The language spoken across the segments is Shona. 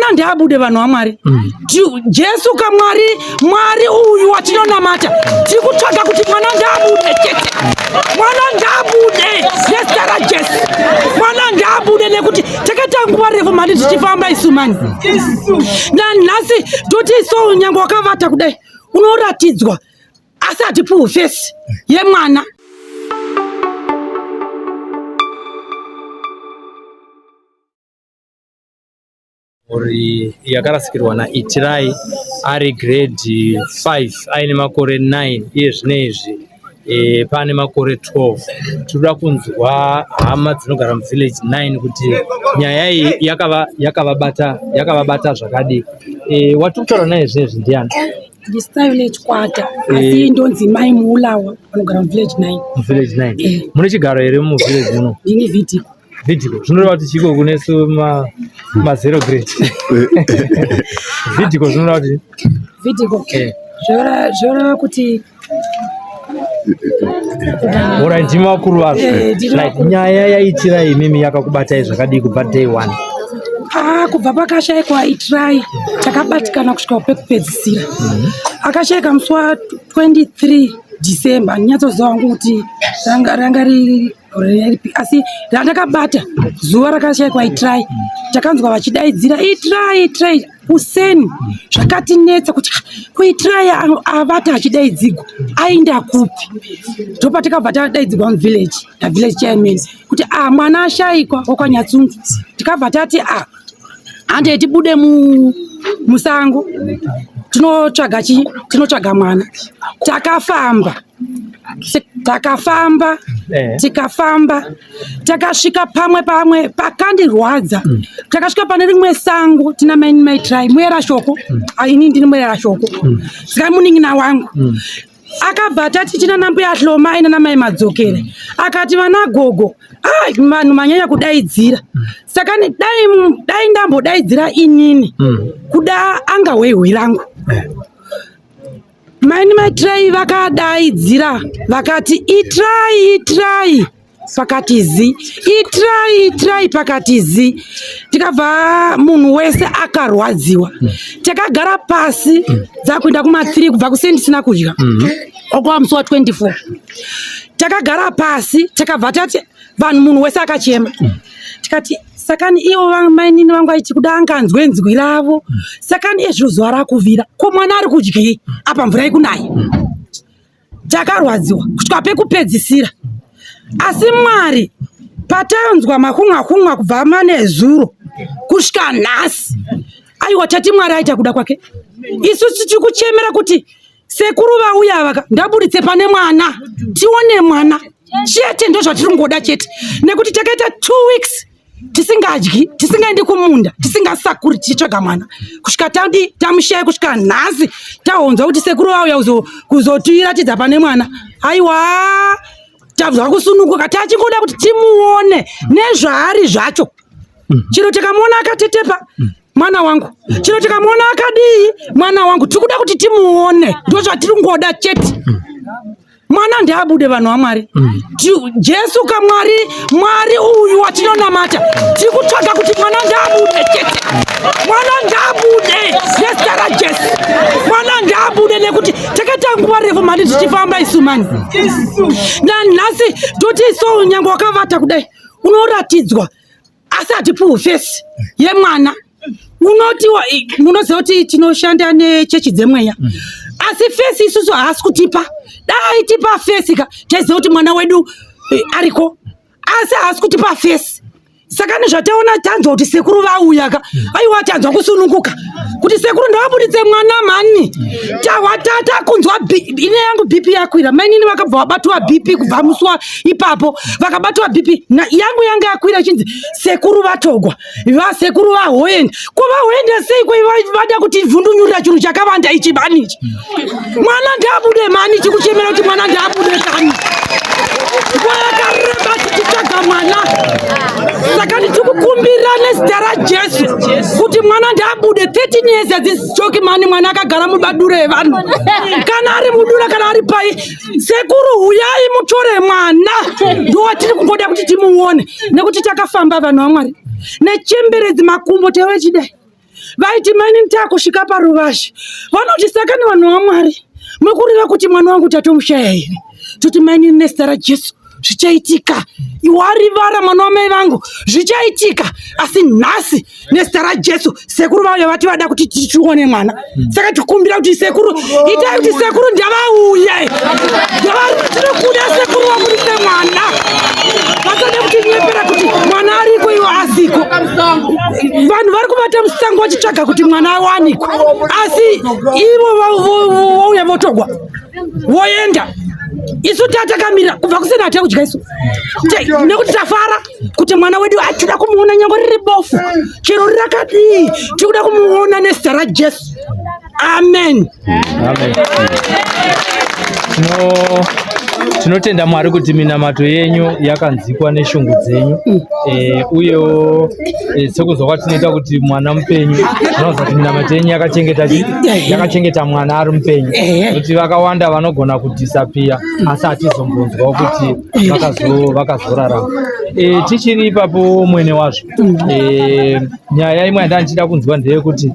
Mwana ndaabude, vanhu vaMwari. Jesu kamwari, Mwari uyu watinonamata, tiri kutsvaga kuti mwana ndaabude chete. Mwana ndaabude nezita raJesu. Mwana ndaabude nekuti takaita nguva refu mani tichifamba isu mani. Nanhasi toti so nyange wakavata kudai unoratidzwa, asi hatipuhwi fesi yemwana. Mhuri yakarasikirwa naItirai ari grade 5 aine makore 9 iye zvino izvi paane makore 12. Tinoda kunzwa hama dzinogara muvillage 9 kuti nyaya iyi yakavabata yakavabata zvakadii. Watiri kutaura naye zvinezvi ndiani? Ndistyle nechikwata, asi ndonzi Mai Muulawa, vanogara muvillage 9. Muvillage 9. Mune chigaro here muvillage muno? Ndini vhidhiko. Vhidhiko zvinoreva kuti chiko kunesu ma zero grade. Vhidhiko zvinoreva kuti Vhidhiko zvoreva kuti ora ndimi vakuru vazvo. Ndini Right, vakuru. nyaya yaitirai imimi yakakubatai zvakadii kubva day one? Ah, kubva pakashaikwa Itirai takabatikana kusvika pekupedzisira. Akashaika musi wa 23 December. Ndinyatsoziva wangu kuti ranga riri gore ripi, asi randakabata zuva rakashaikwa Itirai, takanzwa vachidaidzira Itirai, Itirai kuseni. Zvakatinetsa kuti kuItirai avata achidaidzigwa aenda kupi? Ndopatakabva tadaidzigwa muvillage navillage chairman kuti a mwana ashaikwa wokwaNyatsungu. Tikabva tati a handei tibude musango tinotsvaga chi tinotsvaga mwana. Takafamba, takafamba, tikafamba, takasvika pamwe pakandirwadza. Takasvika pane rimwe sango tina mai Maitrai muyera shoko. Ini ndini muyera shoko, saka munin'ina wangu akabva tati tina nambuya Hloma aina namai Madzokere, akati vana gogo, ai vanhu manyanya kudaidzira, saka dai ndambodaidzira inini kuda anga hwehwi rangu. Maini Maitrai vakadaidzira vakati Itrai, Itrai, pakati zi, Itrai, Itrai, pakati zi. Tikabva munhu wese akarwadziwa. Takagara pasi dzakuenda kuma3 kubva kuseni tisina kudya. Okwa musi wa24 takagara pasi, takabva tati vanhu, munhu wese akachema. Tikati sakani ivo mainini vangu aiti kuda anganzwe nzwi ravo, sakani ezvino zuva rakuvira, ko mwana ari kudyei apa mvura ikunaya? Takarwadziwa kusvika pekupedzisira, asi Mwari patanzwa makumwa kumwa kubva manezuro kusvika nhasi, aiwa, tati Mwari aita kuda kwake. Isu tiri kuchemera kuti sekuru vauya vaka ndaburitse pane mwana, tione mwana chete, ndo zvatiri kungoda chete, nekuti takaita 2 weeks tisingadyi, tisingaendi kumunda, tisingasakuri, tichitsvaga mwana kusvika tadi tamushaya. Kusvika nhasi tahonzwa kuti sekuru vauya kuzotiratidza pane mwana, aiwa, tabva kusununguka. Tachingoda kuti timuone nezvaari zvacho. Chiro tikamuona akatetepa mwana wangu, chiro tikamuona akadii mwana wangu, tiri kuda kuti timuone, ndo zvatiri kungoda chete. Mwana ndaabude, vanhu vaMwari. Jesu kamwari, Mwari uyu watinonamata, tiri kutsvaga kuti mwana ndaabude chete. Mwana ndaabude nezita raJesu. Mwana ndaabude nekuti takaita nguva refu mani tichifamba isu mani. Nanhasi toti so nyange wakavata kudai unoratidzwa, asi hatipuhwi fesi yemwana. Unoti munoziva kuti tinoshanda nechechi dzemweya, asi fesi isusu haasi kutipa. Dai tipa fesi ka, taiziva kuti mwana wedu ariko, asi haasi kutipa fesi. Saka nezvataona, tanzwa kuti sekuru vauya ka, aiwa, tanzwa kusununguka kuti sekuru ndavabuditse mwana mhani. Tahwa takunzwa ine yangu BP yakwira. Mainini vakabva vabatwa BP kubva musi ipapo, vakabatwa BP yangu yanga yakwira, ichinzi sekuru vatogwa, vasekuru vahoenda. Ko vahoenda sei? Ko vada kuti vhundunyurira chinhu chakavanda ichi mani ichi. Mwana ndaabude mani, tikuchemera kuti mwana ndaabude kani. Nguva yakareba tichitsvaga mwana, saka nditikukumbira nezita raJesu kuti mwana ndaabude. 13 years hadzijoki mani. Mwana akagara mubadure evanhu, kana ari mudura, kana ari pai, sekuru huyai mutore mwana. Ndowatiri kungoda kuti timuone, nekuti takafamba, vanhu vaMwari, nechemberedzi makumbo taive chidai. Vaiti mainini takusvika paruvazhe vanoti saka nevanhu vaMwari mukureva kuti mwana wangu tatomushaya here? Toti mainini nezita raJesu zvichaitika, iwarivara mwana wamai vangu zvichaitika, asi nhasi nezita raJesu sekuru vauya vati vada kuti tichione mwana. Saka tikumbira kuti sekuru itai kuti sekuru ndavauye, tinokuda sekuru vabudise mwana, vasade kutinyepera kuti mwana ariko iwo asiko. Vanhu vari kubata musango vachitsvaga kuti mwana awanikwe, asi ivo vauya votogwa voenda. Isu tatakamira kubva kusina hatina kudya isu nekuti tafara kuti mwana wedu atida kumuona nyange riri bofu chero rirakadii tikuda kumuona nezita raJesu. Amen. Amen. Tinotenda Mwari kuti minamato yenyu yakanzikwa neshungu dzenyu, uyewo sekunzwa kwatinoita kuti mwana mupenyu, zvinoratidza kuti minamato yenyu yakachengeta yakachengeta mwana ari mupenyu, kuti vakawanda vanogona kudhisapiya asi hatizombonzwawo kuti vakazorarama. Tichiri ipapo mwene wazvo, nyaya imwe yandanga ndichida kunzwa ndeyekuti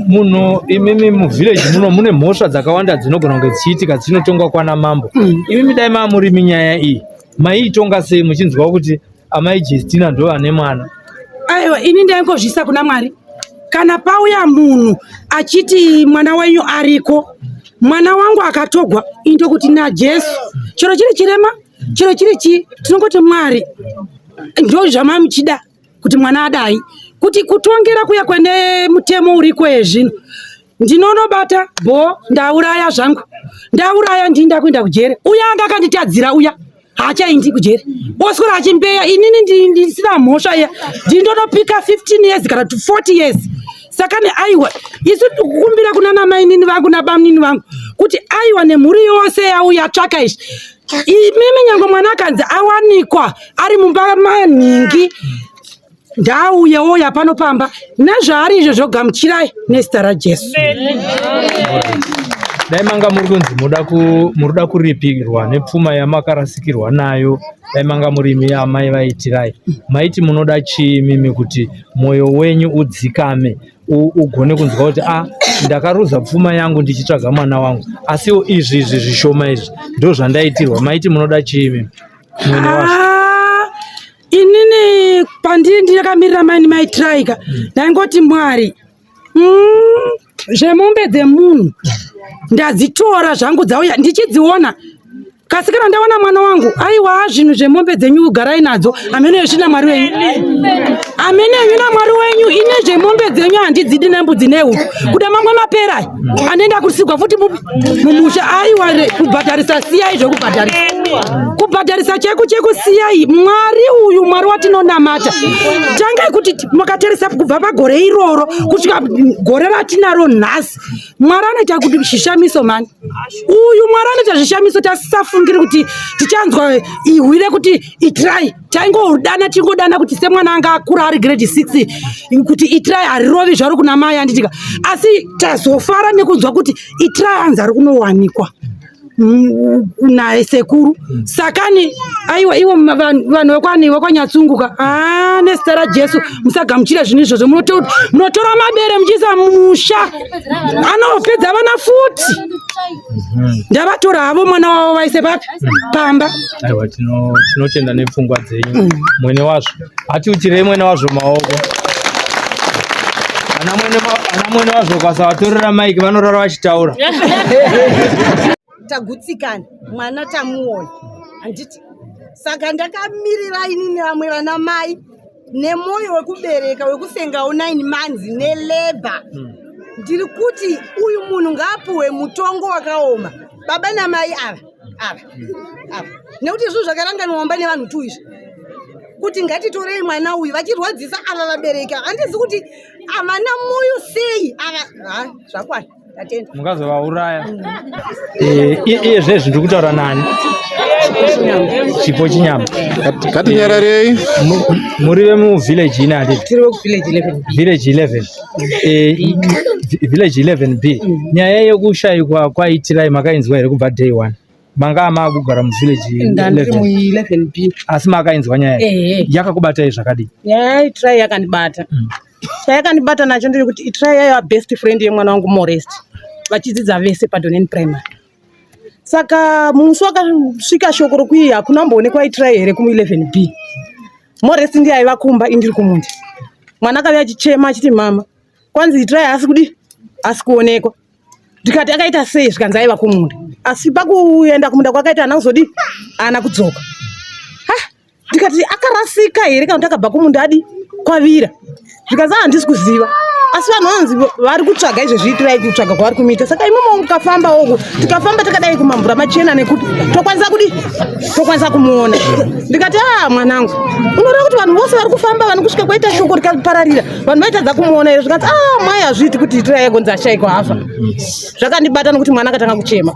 munhu imimi muvillage muno mune mhosva dzakawanda dzinogona kunge dzichiitika dzinotongwa kwana mambo. Imimi dai mamurimi nyaya iyi maiitonga sei muchinzwa kuti amai Justina ndo vane mwana? Aiwa, ini ndaingozviisa kuna Mwari. Kana pauya munhu achiti mwana wenyu ariko, mwana wangu akatogwa, indokuti naJesu, chero chiri chirema chero chiri chii, tinongoti Mwari ndo zvamamuchida kuti mwana adai. Kuti kutongera kuya kwene mutemo uriko ezvino, ndinonobata bho, ndauraya zvangu, ndauraya ndinda kuenda kujere. Uya anga akanditadzira uya haachaendi kujere, oswera achimbeya, inini ndisina mhosva iya, ndindonopika 15 years kana 40 years. Saka ne aiwa, isu tikukumbira kuna namainini vangu nabamunini vangu kuti aiwa, nemhuri yose yauya tsvaka izvi, imimi nyange mwana akanzi awanikwa ari mumba manhingi, ndauye ouya pano pamba nezvaari izvo, zvogamuchirai nezita raJesu. Dai manga muri kunzi muruda kuripirwa nepfuma yamakarasikirwa nayo, dai manga murimi amai vaitirai, maiti munoda chii mimi kuti mwoyo wenyu udzikame, ugone kunzwa kuti a ndakaruza pfuma yangu ndichitsvaga mwana wangu, asiwo izvi zvishoma izvi ndo zvandaitirwa, maiti munoda chii mimi mwene wazvo? Ah, inini pandiri ndakamirira maini maitiraika, ndaingoti Mwari, zvemombe dzemunhu ndadzitora zvangu, dzauya ndichidziona kasi kana ndaona mwana wangu, aiwa, zvinhu zvemombe dzenyu garai nadzo, amene yesvina Mwari wenyu, amene yenyu naMwari wenyu. Ine zvemombe dzenyu handidzidi, nembudzi nehuku, kuda mamwe mapera anoenda kusigwa futi mumusha. Aiwa, kubhadharisa siyai, zvekubhadharisa kubhadharisa cheku cheku siyai. Mwari uyu, Mwari watinonamata, tangai kuti makatarisa kubva pagore iroro kusvika gore ratinaro nhasi, Mwari anoita kuti zvishamiso mani. Uyu Mwari anoita zvishamiso. Tasisafungiri kuti tichanzwa ihwi rekuti itirai, taingodana tingodana kuti semwana anga akura ari grade 6 kuti itirai harirovi zvaro kuna mai anditika, asi tazofara nekunzwa kuti itirai anzi ari kunowanikwa naye sekuru. Sakani aiwa, ivo vanhu vekwani vekwanyatsunguka, a nezita raJesu musagamuchira zvinhu izvozvo. Munotora mabere muchiisa mumusha, anopedza vana futi. Ndavatora havo mwana wavo vaise papi pamba. Aiwa, tinotenda nepfungwa dzenyu mwene wazvo. Hatiuchirei mwene wazvo maoko. Ana mwene wazvo ukasavatorera maiki vanorara vachitaura. Tagutsikana, mwana tamuona, handiti? Saka ndakamirira inini vamwe vana mai nemwoyo wekubereka wekusengawo 9 months nelabour. Ndiri kuti uyu munhu ngaapuhwe mutongo wakaoma, baba namai ava ava ava, nekuti zvinhu zvakaranganwa mumba nevanhu tu izvi kuti ngatitorei mwana uyu, vachirwadzisa ava vabereki. Handizi kuti havana mwoyo sei ava. Ha, zvakwana, ndatenda. Mungazovauraya. Iye zvezvi ndiri kutaura nani? Chipo Chinyama. Ngatinyararei. Muri vemuvillage ine, handiti? Tiri vekuvillage 11. Village 11, village 11 B. Nyaya yekushayikwa kwaitirai makainzwa here kubva day one? Manga maakugara muvillage Ndandiri 11? mu11 B. Asi makainzwa nyaya iyi? Ehe. Yakakubatai zvakadii? Nyaya yaitirai yakandibata. Chayakandibata nacho ndiri kuti Itirai yaiva best friend yemwana wangu Morest, vachidzidza vese paDonen Primary. Saka musi wakasvika shoko rokuti hakuna mboonekwa Itirai here ku11B, Morest ndiye aiva kumba, indiri kumunda. Mwana akauya achichema achiti, "Mama, kwanzi Itirai haasi kudi, asi kuonekwa." Ndikati, "Akaita sei?" Zvikanzi aiva kumunda, asi pakuenda kumunda kwakaita haana kuzodi, haana kudzoka. Ha, ndikati, "Akarasika here kana kuti akabva kumunda adi kwavira?" Zvikanzi, "Handisi kuziva, asi vanhu vanonzi vari kutsvaga izvezvi Itirai, kutsvaga kwavari kumuita." Saka imomo mukafamba uku, tikafamba takadai kumamvura machena nekuti tokwanisa kudi, tokwanisa kumuona. Ndikati, "A, mwanangu, unoreva kuti vanhu vose vari kufamba vani kusvika kwaita shoko rikapararira, vanhu vaitadza kumuona here?" Zvikanzi, "A, mai, hazviiti kuti Itirai agonzi ashaikwa hafa." Zvakandibata nokuti mwana akatanga kuchema.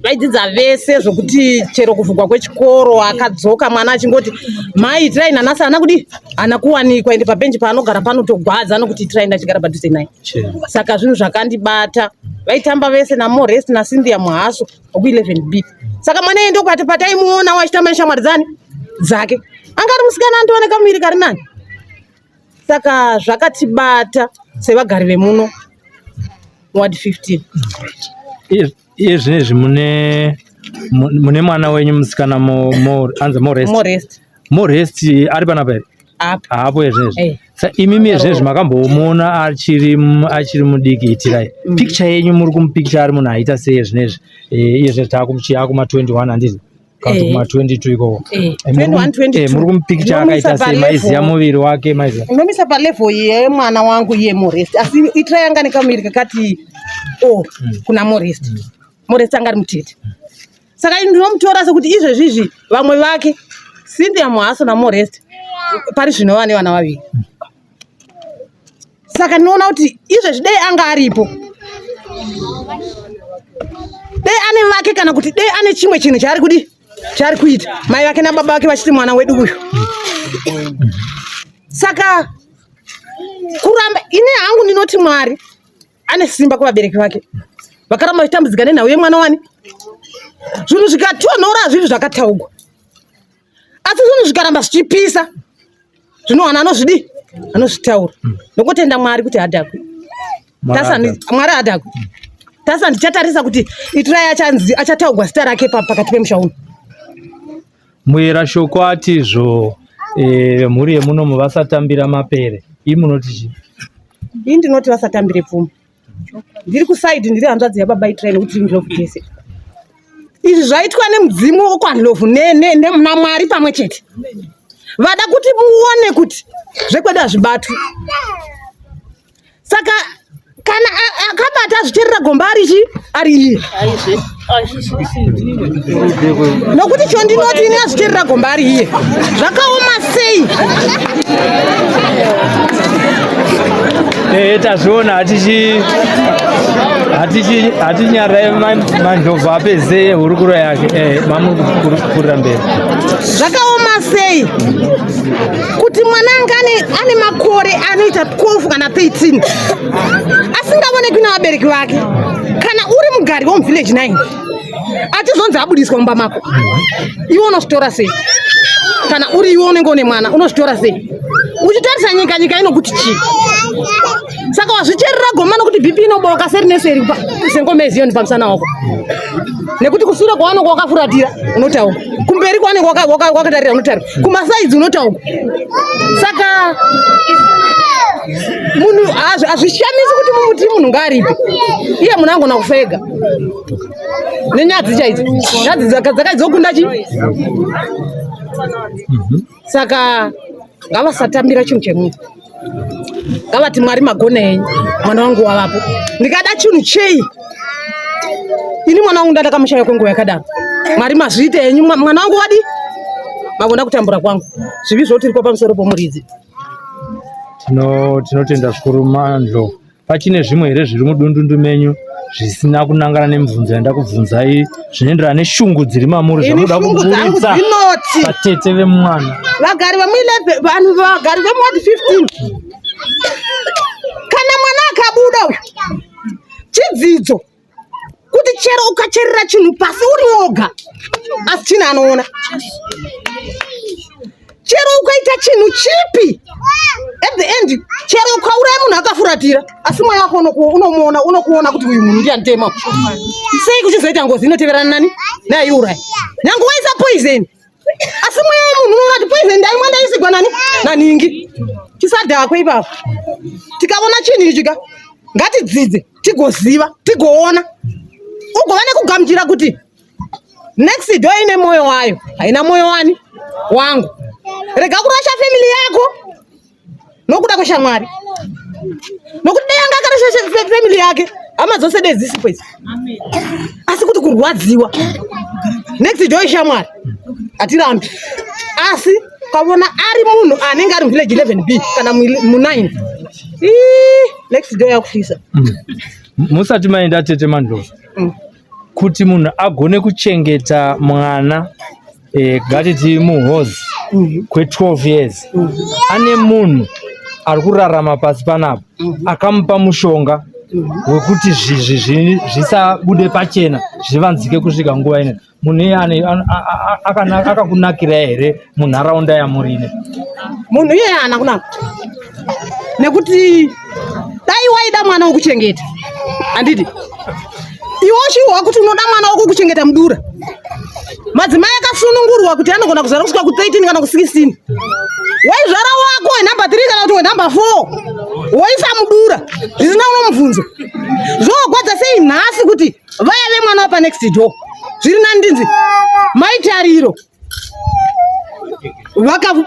Vaidzidza vese zvokuti chero kuvhugwa kwechikoro akadzoka mwana achingoti, "Mai, Itirai nanhasi haana kudi, haana kuwanikwa." Ende pabhenji paanogara panotogwadza nokuti Itirai ndachigara padhuze naye. Saka zvinhu zvakandibata, vaitamba vese naMorest naCynthia Muhaso weku11B. Saka mwana iye ndokwati pataimuona wachitamba neshamwari dzani dzake, anga ari musikana andooneka muviri kari nani. Saka zvakatibata sevagari vemuno ward 15. Iye zvinezvi mune mwana wenyu musikana anzi Morest? Morest. Morest ari panapa here? Apa. Haapo iye zvinezvi? Eh. Sa imimi iye zvinezvi makambomuona achiri mudiki Itirai. Picture yenyu muri kumupicture ari munhu aita sei zvinezvi? Iye zvinezvi taakumuchi akuma 21, handiti? Kana kuti Eh. kuma 22 ikoko. Eh. 21, 22. Muri kumupicture akaita Ndinomisa sei? Maiziya palevel. muviri wake, maiziya? Unomisa palevel yemwana wangu iye Morest, asi Itirai anga nekamuviri kakati o kuna Morest. Morest anga ari mutete. Saka ini ndinomutora sekuti izvezvi izvi vamwe vake Cynthia Muhaso naMorest pari zvino vane vana vaviri. Saka ndinoona kuti izvezvi dei anga aripo, dei ane vake, kana kuti dei ane chimwe chinhu chaari kudi, chaari kuita, mai vake nababa vake vachiti mwana wedu uyu. Saka kuramba ini hangu ndinoti Mwari ane simba kuvabereki vake vakaramba vachitambudzika nenhau yemwana wani. Zvinhu zvikatonhora hazvivi zvakataugwa, asi zvinhu zvikaramba zvichipisa zvinowana anozvidi, anozvitaura. Nokutenda Mwari kuti hadhakwi. Mwari hadhakwi. Tasa ndichatarisa kuti Itirai achanzi achataugwa zita rake pakati pemusha uno. Muyera shoko atizvo vemhuri yemunomu vasatambira mapere. Ii, munoti chii? Ini ndinoti vasatambire pfuma. Ndiri kuside, ndiri hanzvadzi yababa Itirai, nekuti tiri Ndlovu tese. Izvi zvaitwa nemudzimu wokwaNdlovu naMwari pamwe chete. Vada kuti muone kuti zvekwedu hazvibatwi. Saka kana akabata azvicherera gomba ari chi ari iye, nokuti chondinoti ini azvicherera gomba ari iye. Zvakaoma sei? Tazviona, hatichi hatinyarai. Mandlovu apedze hurukuro yake. Mamuri kupfuurira mberi. Zvakaoma sei kuti mwana anga ane makore anoita 12 kana 13 asingaonekwi navabereki vake? Kana uri mugari womuvillage 9, achizonzi abudiswa mumba mako, iwe unozvitora sei? Kana uri iwe unenge une mwana, unozvitora sei uchitarisa nyika? Nyika inokuti chii? Saka wazvicherera gomba, nokuti BP inoboka seri neseri sengoma yeziyoni pamusana wako, nekuti kusure kwavanenge wakafuratira unotaura, kumberi kwavanenge wakatarira unotaura, kumasides unotaura. Saka munhu hazvishamisi kuti mumuti munhu ngaaripe iye. Munhu angona kufa ega nenyadzi chaidzo, nyadzi dzakaidzokunda chi. Saka ngavasatambira chinhu chemunhu, ngavati, "Mwari, magona enyu, mwana wangu wavapo. Ndikada chinhu chei ini? Mwana wangu ndandakamushaya kwenguva yakadaro. Mwari, mazviite enyu, mwana wangu wadi mavona kutambura kwangu." Zvivi zvotirikwa pamusoro pomuridzi. Tinotenda zvikuru, Mandlovu. Pachine zvimwe here zviri mudundundu menyu zvisina kunangana nemibvunzo yandakubvunzai, zvinoenderana neshungu dziri mamuri, Ini zvamunoda shungu dzangu kuburitsa dzinoti patete vemwana? Vagari vemu11, vanhu vagari vemuward 15, kana mwana akabuda uyu, chidzidzo kuti chero ukacherera chinhu pasi uri woga, asi chine anoona. Chero ukaita chinhu chipi, at the end Chero ukauraya munhu akafuratira, asi mweya wako unomuona, unokuona kuti uyu munhu ndiye anditema. Sei kuchizoita ngozi inoteverana nani neaiuraya? Nyange waisa poison, asi mweya wemunhu unoona kuti poison ndaimwa ndaisigwa nani naningi. Tisadhakwe ipapo. Tikaona chinhu ichi ka, ngatidzidze, tigoziva, tigoona, ugova nekugamuchira kuti next door ine moyo wayo, haina moyo wani wangu. Rega kurasha family yako nokuda kweshamwari, nokuti dai anga akarasha family yake hama dzose dei dzisipo idzi, asi kuti kurwadziwa. Next door ishamwari, hatirambi, asi ukaona ari munhu anenge ari muvillage 11B kana mu9, next door yakufisa. Musati maenda, tete Mandlovu, kuti munhu agone kuchengeta mwana, ngatiti muhozi, kwe12 years, ane munhu ari kurarama pasi panapa akamupa mushonga wekuti zvizvi zvisabude pachena, zvivanzike kusvika nguva ino. Munhu iye akakunakira here munharaunda yamurine? Munhu iyeye haana kunaka, nekuti dai waida mwana wokuchengeta, handiti iwe uchihwa kuti unoda mwana wako kuchengeta mudura? Madzimai akasunungurwa kuti anogona kuzvara kusvika ku13 kana ku16. Waizvara wako wenhamba 3 kana kuti wenhamba 4, woisa mudura zvisina unomubvunzo. Zvogwadza sei nhasi kuti vaya vemwana wapa next door? Zviri nani ndinzi maitariro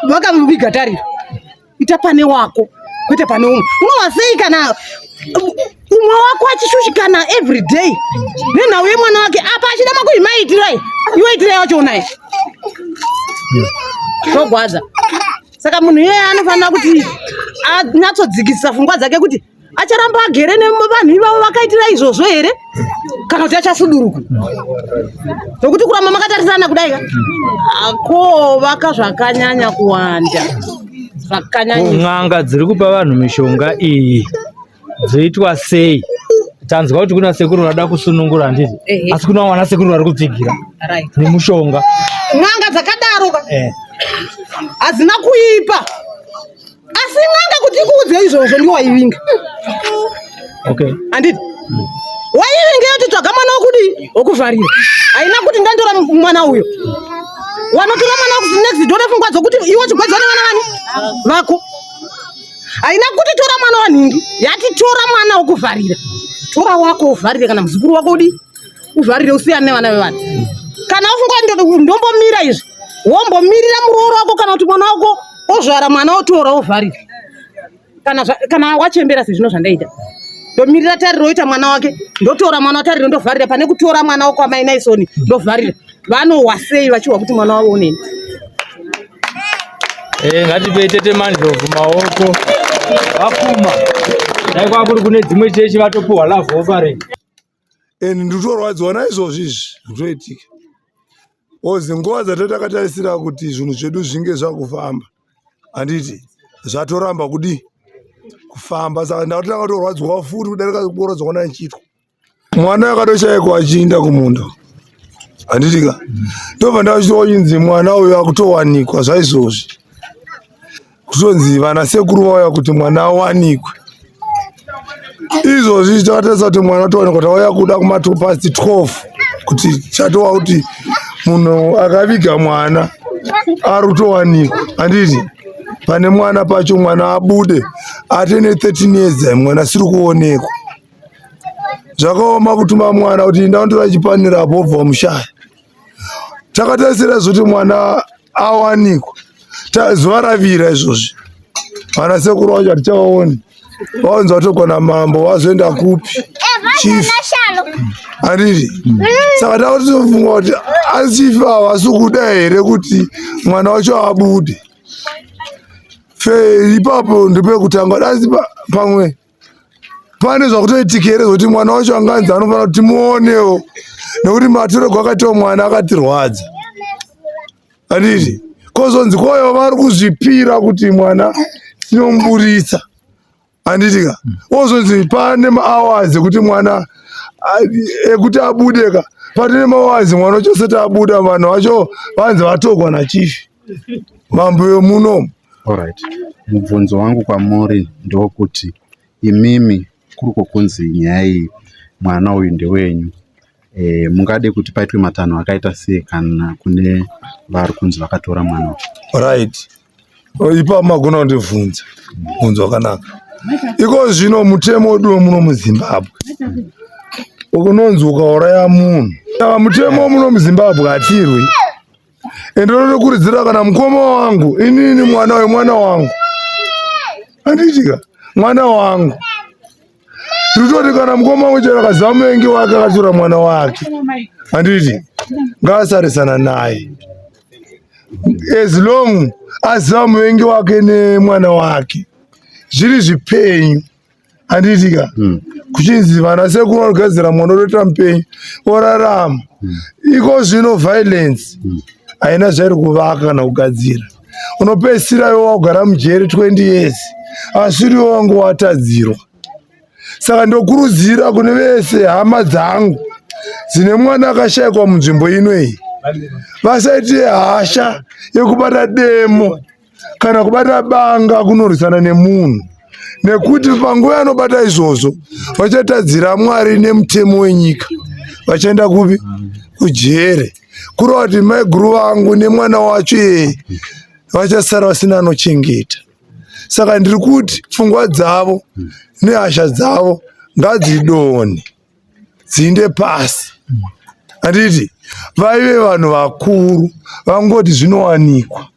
vakaviga tariro. Ita pane wako, kwete pane umwe. Unowa sei kana umwe wako achishushikana every day nenhau yemwana wake, apa achida makuti maitirai, iwe itirai wacho unaye? Zvogwadza. Saka munhu iyeye anofanira kuti anyatsodzikisisa pfungwa dzake kuti acharamba agere nevanhu ivavo vakaitira izvozvo here, kana kuti achasuduruka, nokuti kuramba makatarisana kudai ka akovaka zvakanyanya kuwanda, zvakanyanya. N'anga dziri kupa vanhu mishonga iyi dzoitwa sei? Tanzwa kuti kuna sekuru vada kusunungura, handiti? Ehe. Asi kuna vana sekuru vari kupfigira nemushonga. N'anga dzakadaro ka hadzina kuipa, asi n'anga kuti ikuudze izvozvo ndiwo waivinga. Handiti waivinga yoti tsvaga mwana wokudii, wokuvharira? Haina kuti ndandora mwana uyo. Wanotora mwana wakuti next door nepfungwa dzokuti iwe chigwadzwa nevana vani vako. Haina kuti tora mwana wanhingi, yati tora mwana wokuvharira. Tora wako uvharire, kana muzukuru wako udii, uvharire, usiyane nevana vevanhu. Kana ufunga ndombomira izvi, wombomirira murooro wako kana kuti mwana wako ozvara mwana, otora ovharira. Kana wachembera sezvino zvandaita, ndomirira Tariro oita mwana wake, ndotora mwana waTariro ndovharira, pane kutora mwana wako amai Naisoni ndovharira. Vanohwa sei vachihwa kuti mwana wavo uneni? Ngatipei tete Mandlovu maoko, vapfuma. Dai kwakuri kune dzimwe chechi vatopuhwa love offering. And nditorwadziwa naizvozvo izvi zvitoitika ozi nguva dzatoo takatarisira kuti zvinhu zvedu zvinge zvakufamba, handiti zvatoramba kudii kufamba. Saka ndakati ndakatorwadziwa futi kudarika kurwadziwa kwana ndichiitwa. Mwana akatoshaikwa achiinda kumunda, handiti ka? Ndobva ndachitochinzi mwana uyu akutowanikwa zvaizvozvi, kutonzi vana sekuru vauya kuti mwana awanikwe. Izvozvi takatarisa kuti mwana atowanikwa, tauya kuda kuma past 12 kuti chatova kuti munhu akaviga mwana ari kutowanikwa, handiti? Pane mwana pacho, mwana abude atene 13 years, mwana asiri kuonekwa. Zvakaoma kutuma mwana kuti inda undotora chipanera apo, wobva wamushaya. Takatarisira zvoti mwana awanikwa, zuva ravira izvozvi, vana sekuru vacho hatichavaoni. Vaonzi vatogona mambo, vazoenda kupi, chief, handiti? Saka takutofunga kuti asi chief havasi kuda here kuti mwana wacho abude fe ipapo? Ndepekutanga, asi pamwe pane zvakutoitika here zvokuti mwana wacho anganzi anofanira kuti timuonewo, nekuti matorego akaitawo mwana akatirwadza, handiti? Kozonzi koyo vari kuzvipira kuti mwana tinomuburitsa, handiti ka? Ozonzi pane mahours ekuti mwana ekuti abude ka, patine mahours mwana wacho asati abuda, vanhu vacho vanzi vatogwa nachief, mambo yemunomu. Alright. Mubvunzo wangu kwamuri ndewokuti imimi kuri kwokunzi nyaya iyi mwana uyu ndewenyu e, mungade kuti paitwe matanho akaita sei kana kune vari kunzi vakatora mwana uyu? Right, ipapo magona kundibvunza mubvunzo wakanaka. Iko zvino mutemo wedu wemuno muZimbabwe unonzi ukauraya munhu, saka mutemo muno muZimbabwe hatirwi. Ende unotokurudzira kana mukoma wangu inini mwana wemwana wangu, handitika mwana wangu ndikutoti kana mukoma wangu chero akaziva muvengi wake akatora mwana wake, handiti ngaasarisana naye as long aziva muvengi wake nemwana wake zviri zvipenyu, handitika? Kuchinzi vana sekuru vanogadzira mwana otoita mupenyu orarama. Iko zvino violence haina zvairi kuvaka kana kugadzira. Unopedzisira iwe wagara mujeri 20 years asi uriwe wangu watadzirwa. Saka ndokurudzira kune vese hama dzangu dzine mwana akashayikwa munzvimbo ino iyi, vasaite hasha yekubata demo kana kubata banga kunorwisana nemunhu, nekuti panguva yanobata izvozvo vachatadzira Mwari nemutemo wenyika, vachaenda kupi? Kujere. Kureva kuti maiguru vangu nemwana wacho iyeye vachasara vasina anochengeta. Saka ndiri kuti pfungwa dzavo nehasha dzavo ngadzidonhe, dziinde pasi, handiti? Vaive vanhu vakuru vangoti zvinowanikwa,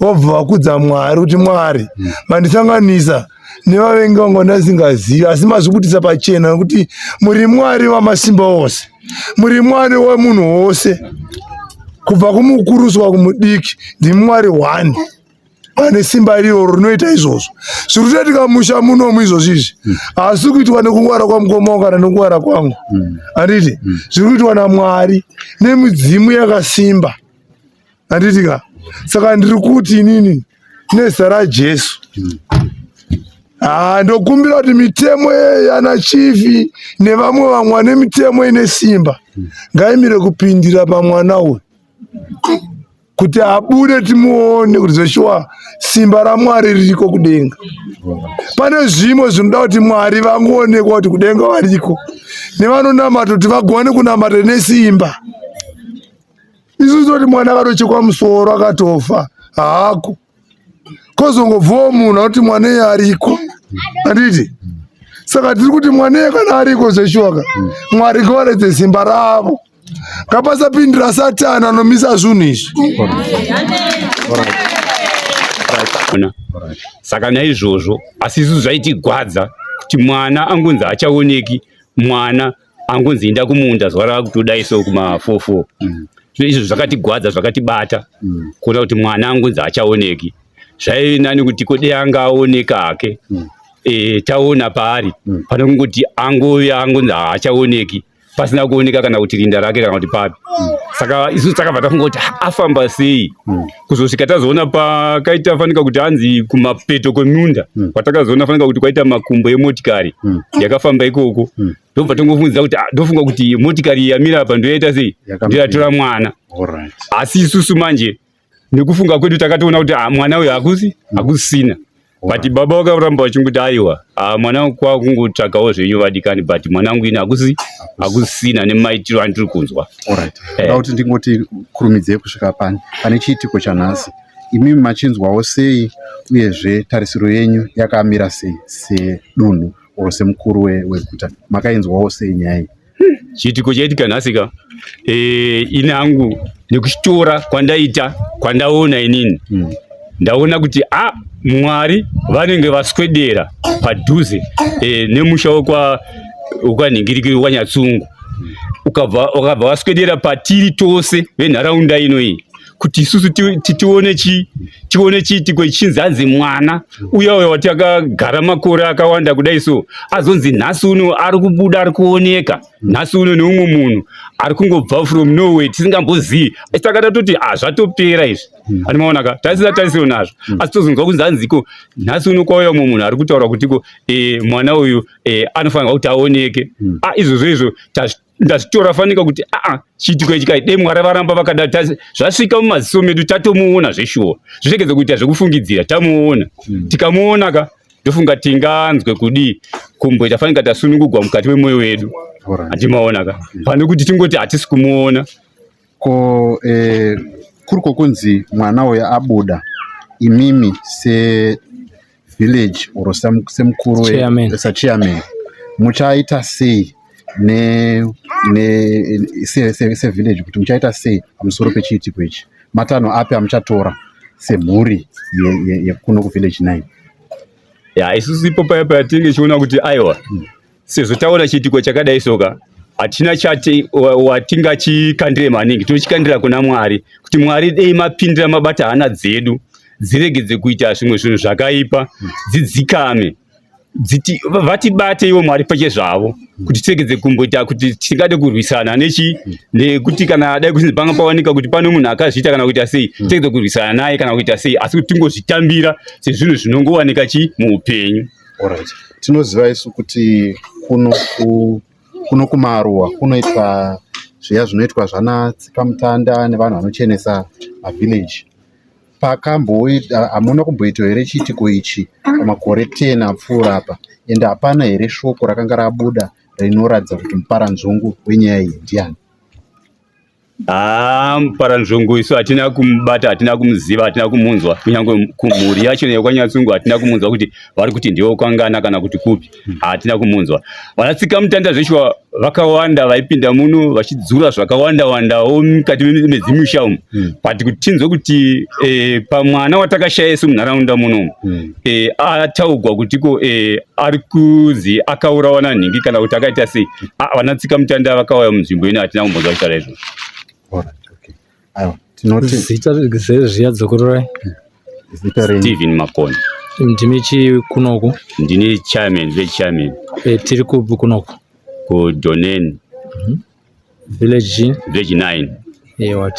vobva vakudza Mwari kuti Mwari mandisanganisa nevavengi vangu vandasingazivi, asi mazvibudisa pachena nekuti muri Mwari wamasimba ose, muri Mwari wemunhu wose, kubva kumukuru kusvika kumudiki, ndimi Mwari one ane simba iroro rinoita izvozvo. Zviri kutoitika musha munomu izvozvo izvi hasi kuitwa nekungwara kwamukoma wangu kana nekungwara kwangu, handiti? Zviri kuitwa naMwari nemidzimu yakasimba, handiti ka? Saka ndiri kuti inini nezita raJesu, haa, ndokumbira kuti mitemo yana chief nevamwe vamwe vane mitemo ine simba ngaimire kupindira pamwana uyu kuti abude, timuone kuti zveshuwa simba raMwari ririko kudenga. Pane zvimwe zvinoda kuti Mwari vangoonekwa kuti kudenga variko, nevanonamata kuti vagone kunamata nesimba. Isusu toti mwana akatochekwa musoro akatofa haako, kozongobvawo munhu anoti mwana iye ariko, handiti? Saka tiri kuti mwana iye kana ariko zveshuwa ka, Mwari ngavaredze simba ravo, ngapasapindira Satani anomisa zvinhu izvi. Ona. Saka naizvozvo asi isusu zvaitigwadza kuti mwana angonzi hachaoneki, mwana angonzi inda kumunda zuva rakutodai so kuma 44. Zvino izvo zvakatigwadza, zvakatibata kuona kuti mwana angonzi hachaoneki. Zvaive nani kuti kode anga aoneka hake, taona paari, pane kungoti angove angonzi haachaoneki pasina kuoneka kana kuti rinda rake kana kuti papi. Saka isusu takabva tafunga kuti, "Ah, afamba sei?" Kuzosvika tazoona pakaita fanika kuti hanzi kumapeto kwemunda kwatakazoona fanika kuti kwaita makumbo emotikari yakafamba ikoko. Ndobva tongofungidzira kuti, "Ah, ndofunga kuti motikari yamira apa ndoyaita sei, ndoyatora mwana." Asi isusu manje nekufunga kwedu takatoona kuti, ah, mwana uyu hakusi hakusina. But baba vakaramba vachingoti, "Aiwa, ah, mwana wangu kwakungotsvagawo zvenyu vadikani, but mwana wangu ini hakusi hakusina nemaitiro andiri kunzwa." Alright. Ndoda kuti ndingoti kurumidzei kusvika pane chiitiko chanhasi. Imimi machinzwawo sei, uyezve tarisiro yenyu yakamira sei sedunhu or semukuru weguta? Makainzwawo sei nyaya iyi? Chiitiko chaitika nhasi ka, ini hangu nekuchitora kwandaita, kwandaona inini, ndaona kuti a Mwari vanenge vaswedera padhuze nemusha wekwanhingirikiri wekwaNyatsungu, ukabva waswedera patiri tose venharaunda ino iyi, kuti isusu tione chiitiko ichinzi hanzi mwana uya uya watakagara makore akawanda kudai so azonzi nhasi uno ari kubuda, ari kuoneka nhasi uno neumwe munhu ari kungobva from nowhere tisingambozivi. Asi takada toti, ah, zvatopera izvi, ani maona ka, tasina tarisiro nazvo. Asi tozonzwa kunzi hanziko nhasi uno kwauya umwe munhu ari kutaura kutiko mwana uyu anofanirwa kuti aoneke. Ah, izvozvo izvo. ndazvitora fanika kuti aa chiitiko ichi kai dei Mwari varamba vakada zvasvika mumaziso medu tatomuona zveshuwa zviregedze kuita zvekufungidzira tamuona hmm. tikamuona ka ndofunga tinganzwe kudii kumboita fanika tasunungugwa mukati memwoyo wedu hatimaona ka hmm. pane kuti tingoti hatisi kumuona Ko eh, kuri kwokunzi mwana uyo abuda imimi se village or semukuru sachairman muchaita sei ne, ne se, se, se village kuti muchaita sei pamusoro pechiitiko ichi matanho api amuchatora semhuri yekuno ye, ye kuvillage 9 ya isusu ipo paya paya tinenge tichiona kuti aiwa hmm. Sezvo taona chiitiko chakadai soka hatina chati watingachikandire maningi tinochikandira kuna Mwari kuti Mwari dei mapindira mabata hana dzedu dziregedze kuita zvimwe zvinhu zvakaipa dzidzikame dziti vatibate ivo Mwari pache zvavo kuti tiregedze kumboita kuti tingade kurwisana nechi nekuti kana dai kusinzi panga pawanika kuti pane munhu akazviita kana kuita sei tiregedze kurwisana naye kana kuita sei asi kuti tingozvitambira sezvinhu zvinongowanika chi muupenyu. Alright. Tinoziva isu kuti kuno ku, kuno kumaruwa kunoitwa zviya zvinoitwa zvana tsikamutanda nevanhu vanochenesa mavillage. Pakamboita hamuna kumboitwa here chiitiko ichi pamakore 10 apfuura apa ende hapana here shoko rakanga rabuda rinoratidza kuti muparanzvongo wenyaya iyi ndiani? Haa muparanzvongo isu hatina kumubata, hatina kumuziva, hatina kumunzwa, kunyange kumhuri yacho yekwaNyatsungu hatina kumunzwa kuti vari kuti ndiwo kwangana kana kuti kupi, hatina kumunzwa. Vanatsikamutanda zveshuwa vakawanda vaipinda muno vachidzura zvakawanda wandawo mukati medzimusha umu, hmm. but kuti tinzwe kuti eh, pamwana watakashaya isu munharaunda muno hmm. eh, ataugwa kutiko eh, ari kuzi akaurawa nanhingi kana kuti akaita sei ah, vana tsika mutanda vakauya munzvimbo ino hatina kumbonzwa vachitaura izvozvo. Aiwa, tinoti zita zviya dzokororai. Zita renyu? Steven Makoni. Ndimi chii kunoku? Ndini chairman, vechairman. E, tiri kupi kunoku? KuDonen. Village Village 9. Ewa,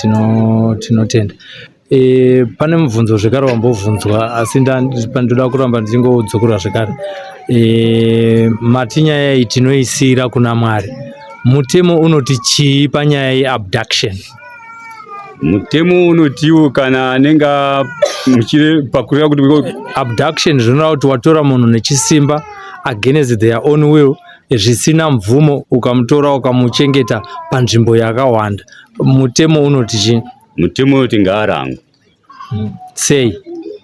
tinotenda. E, pane mubvunzo zvekare wambobvunzwa asi ndoda kuramba ndichingodzokorora zvekare. E, mati nyaya iyi tinoisiira kuna Mwari. Mutemo unoti chii panyaya yeabduction? Mutemo unotiwo kana anenge muchire pakureva kuti abduction zvinoreva kuti watora munhu nechisimba against their own will zvisina mvumo ukamutora ukamuchengeta panzvimbo yakawanda. Mutemo unoti chii? Mutemo unoti ngaarangwe. Sei?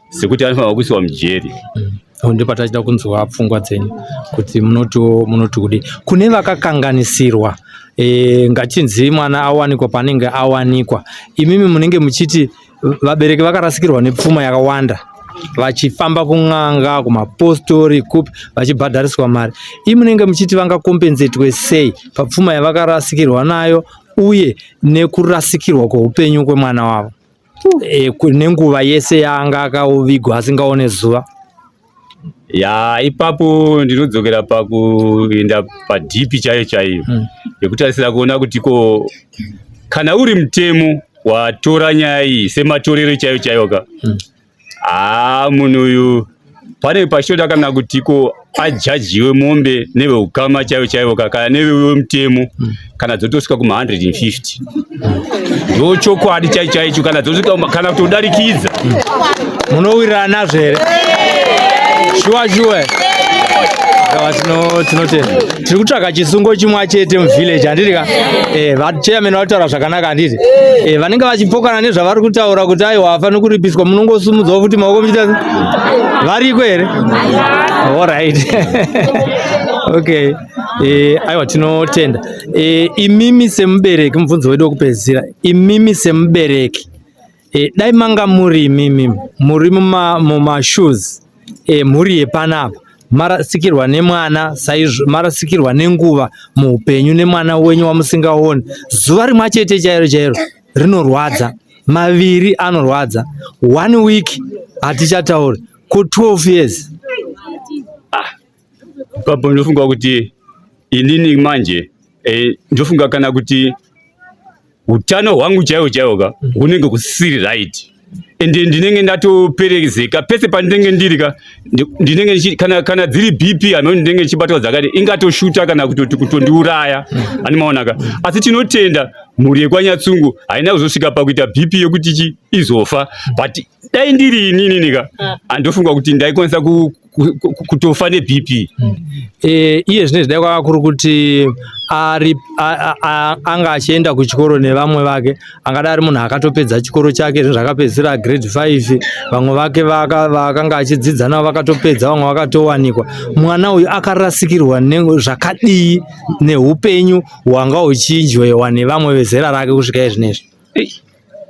Sekuti anofanirwa kuiswa mujeri. Mm. Ndipo patachida kunzwa pfungwa dzenyu kuti munoti munoti kudii kune vakakanganisirwa e, ngachinzi mwana awanikwa paanenge awanikwa imimi munenge muchiti vabereki vakarasikirwa nepfuma yakawanda vachifamba kun'anga kumapostori kupi vachibhadhariswa mari imi munenge muchiti vangakompenzetwe sei papfuma yavakarasikirwa nayo uye nekurasikirwa kweupenyu kwemwana wavo e, nenguva yese yaanga akavigwa asingaone zuva ya ipapo ndinodzokera pakuenda padhipi chaiyo chaiyo hmm. yekutarisira kuona kuti ko kana uri mutemo watora nyaya iyi sematorero chaiyo chaiyo ka hmm. haa munhu uyu pane pachitoda kana kuti ko ajajiwe mombe neveukama chaivo chaivo ka kana nevemutemo hmm. kana dzotosvika kuma 150 ndo chokwadi chaicho chaicho kana dzosvika kana kutodarikidza hmm. munowirirana nazvo here shuwa shuwa tinotenda tiri kutsvaga chisungo chimwe chete muvillage handiti ka eh, vachairman vataura zvakanaka handiti eh, vanenge vachipokana nezvavari kutaura kuti aiwa hafaniri kuripiswa munongosumudzawo futi maoko muchiita variko here alright okay eh, aiwa tinotenda eh, imimi semubereki mubvunzo wedu wekupedzisira imimi semubereki E, dai manga muri imimi muri mumashoes emhuri e, yepanapa marasikirwa nemwana saizvo marasikirwa nenguva muupenyu nemwana wenyu wamusingaoni zuva rimwe chete chairo chairo rinorwadza maviri anorwadza one week hatichatauri ko 12 years ah, ipapo ndofunga kuti inini manje eh, ndofunga kana kuti utano hwangu chaiwo chaiwo ka mm. hunenge kusiri right mm. Ende ndinenge ndatoperezeka pese pandinenge ndiri ka, ndinenge kana, kana dziri BP ano ndinenge ndichibatwa dzakati ingatoshuta kana kutoti kutondiuraya, animaona ka. Asi tinotenda mhuri yekwaNyatsungu haina kuzosvika pakuita BP yekuti chi izofa, but dai ndiri inini nika andofunga kuti ndaikwanisa kutofa neBP. Iye zvino dai kwava kuri kuti ari anga achienda kuchikoro nevamwe vake, angadai ari munhu akatopedza chikoro chake, zvinhu zvakapedzisira grade 5, vamwe vake vakanga achidzidza navo vakatopedza, vamwe vakatowanikwa. Mwana uyu akarasikirwa zvakadii neupenyu hwanga huchinjwewa nevamwe vezera rake kusvika izvinezvi?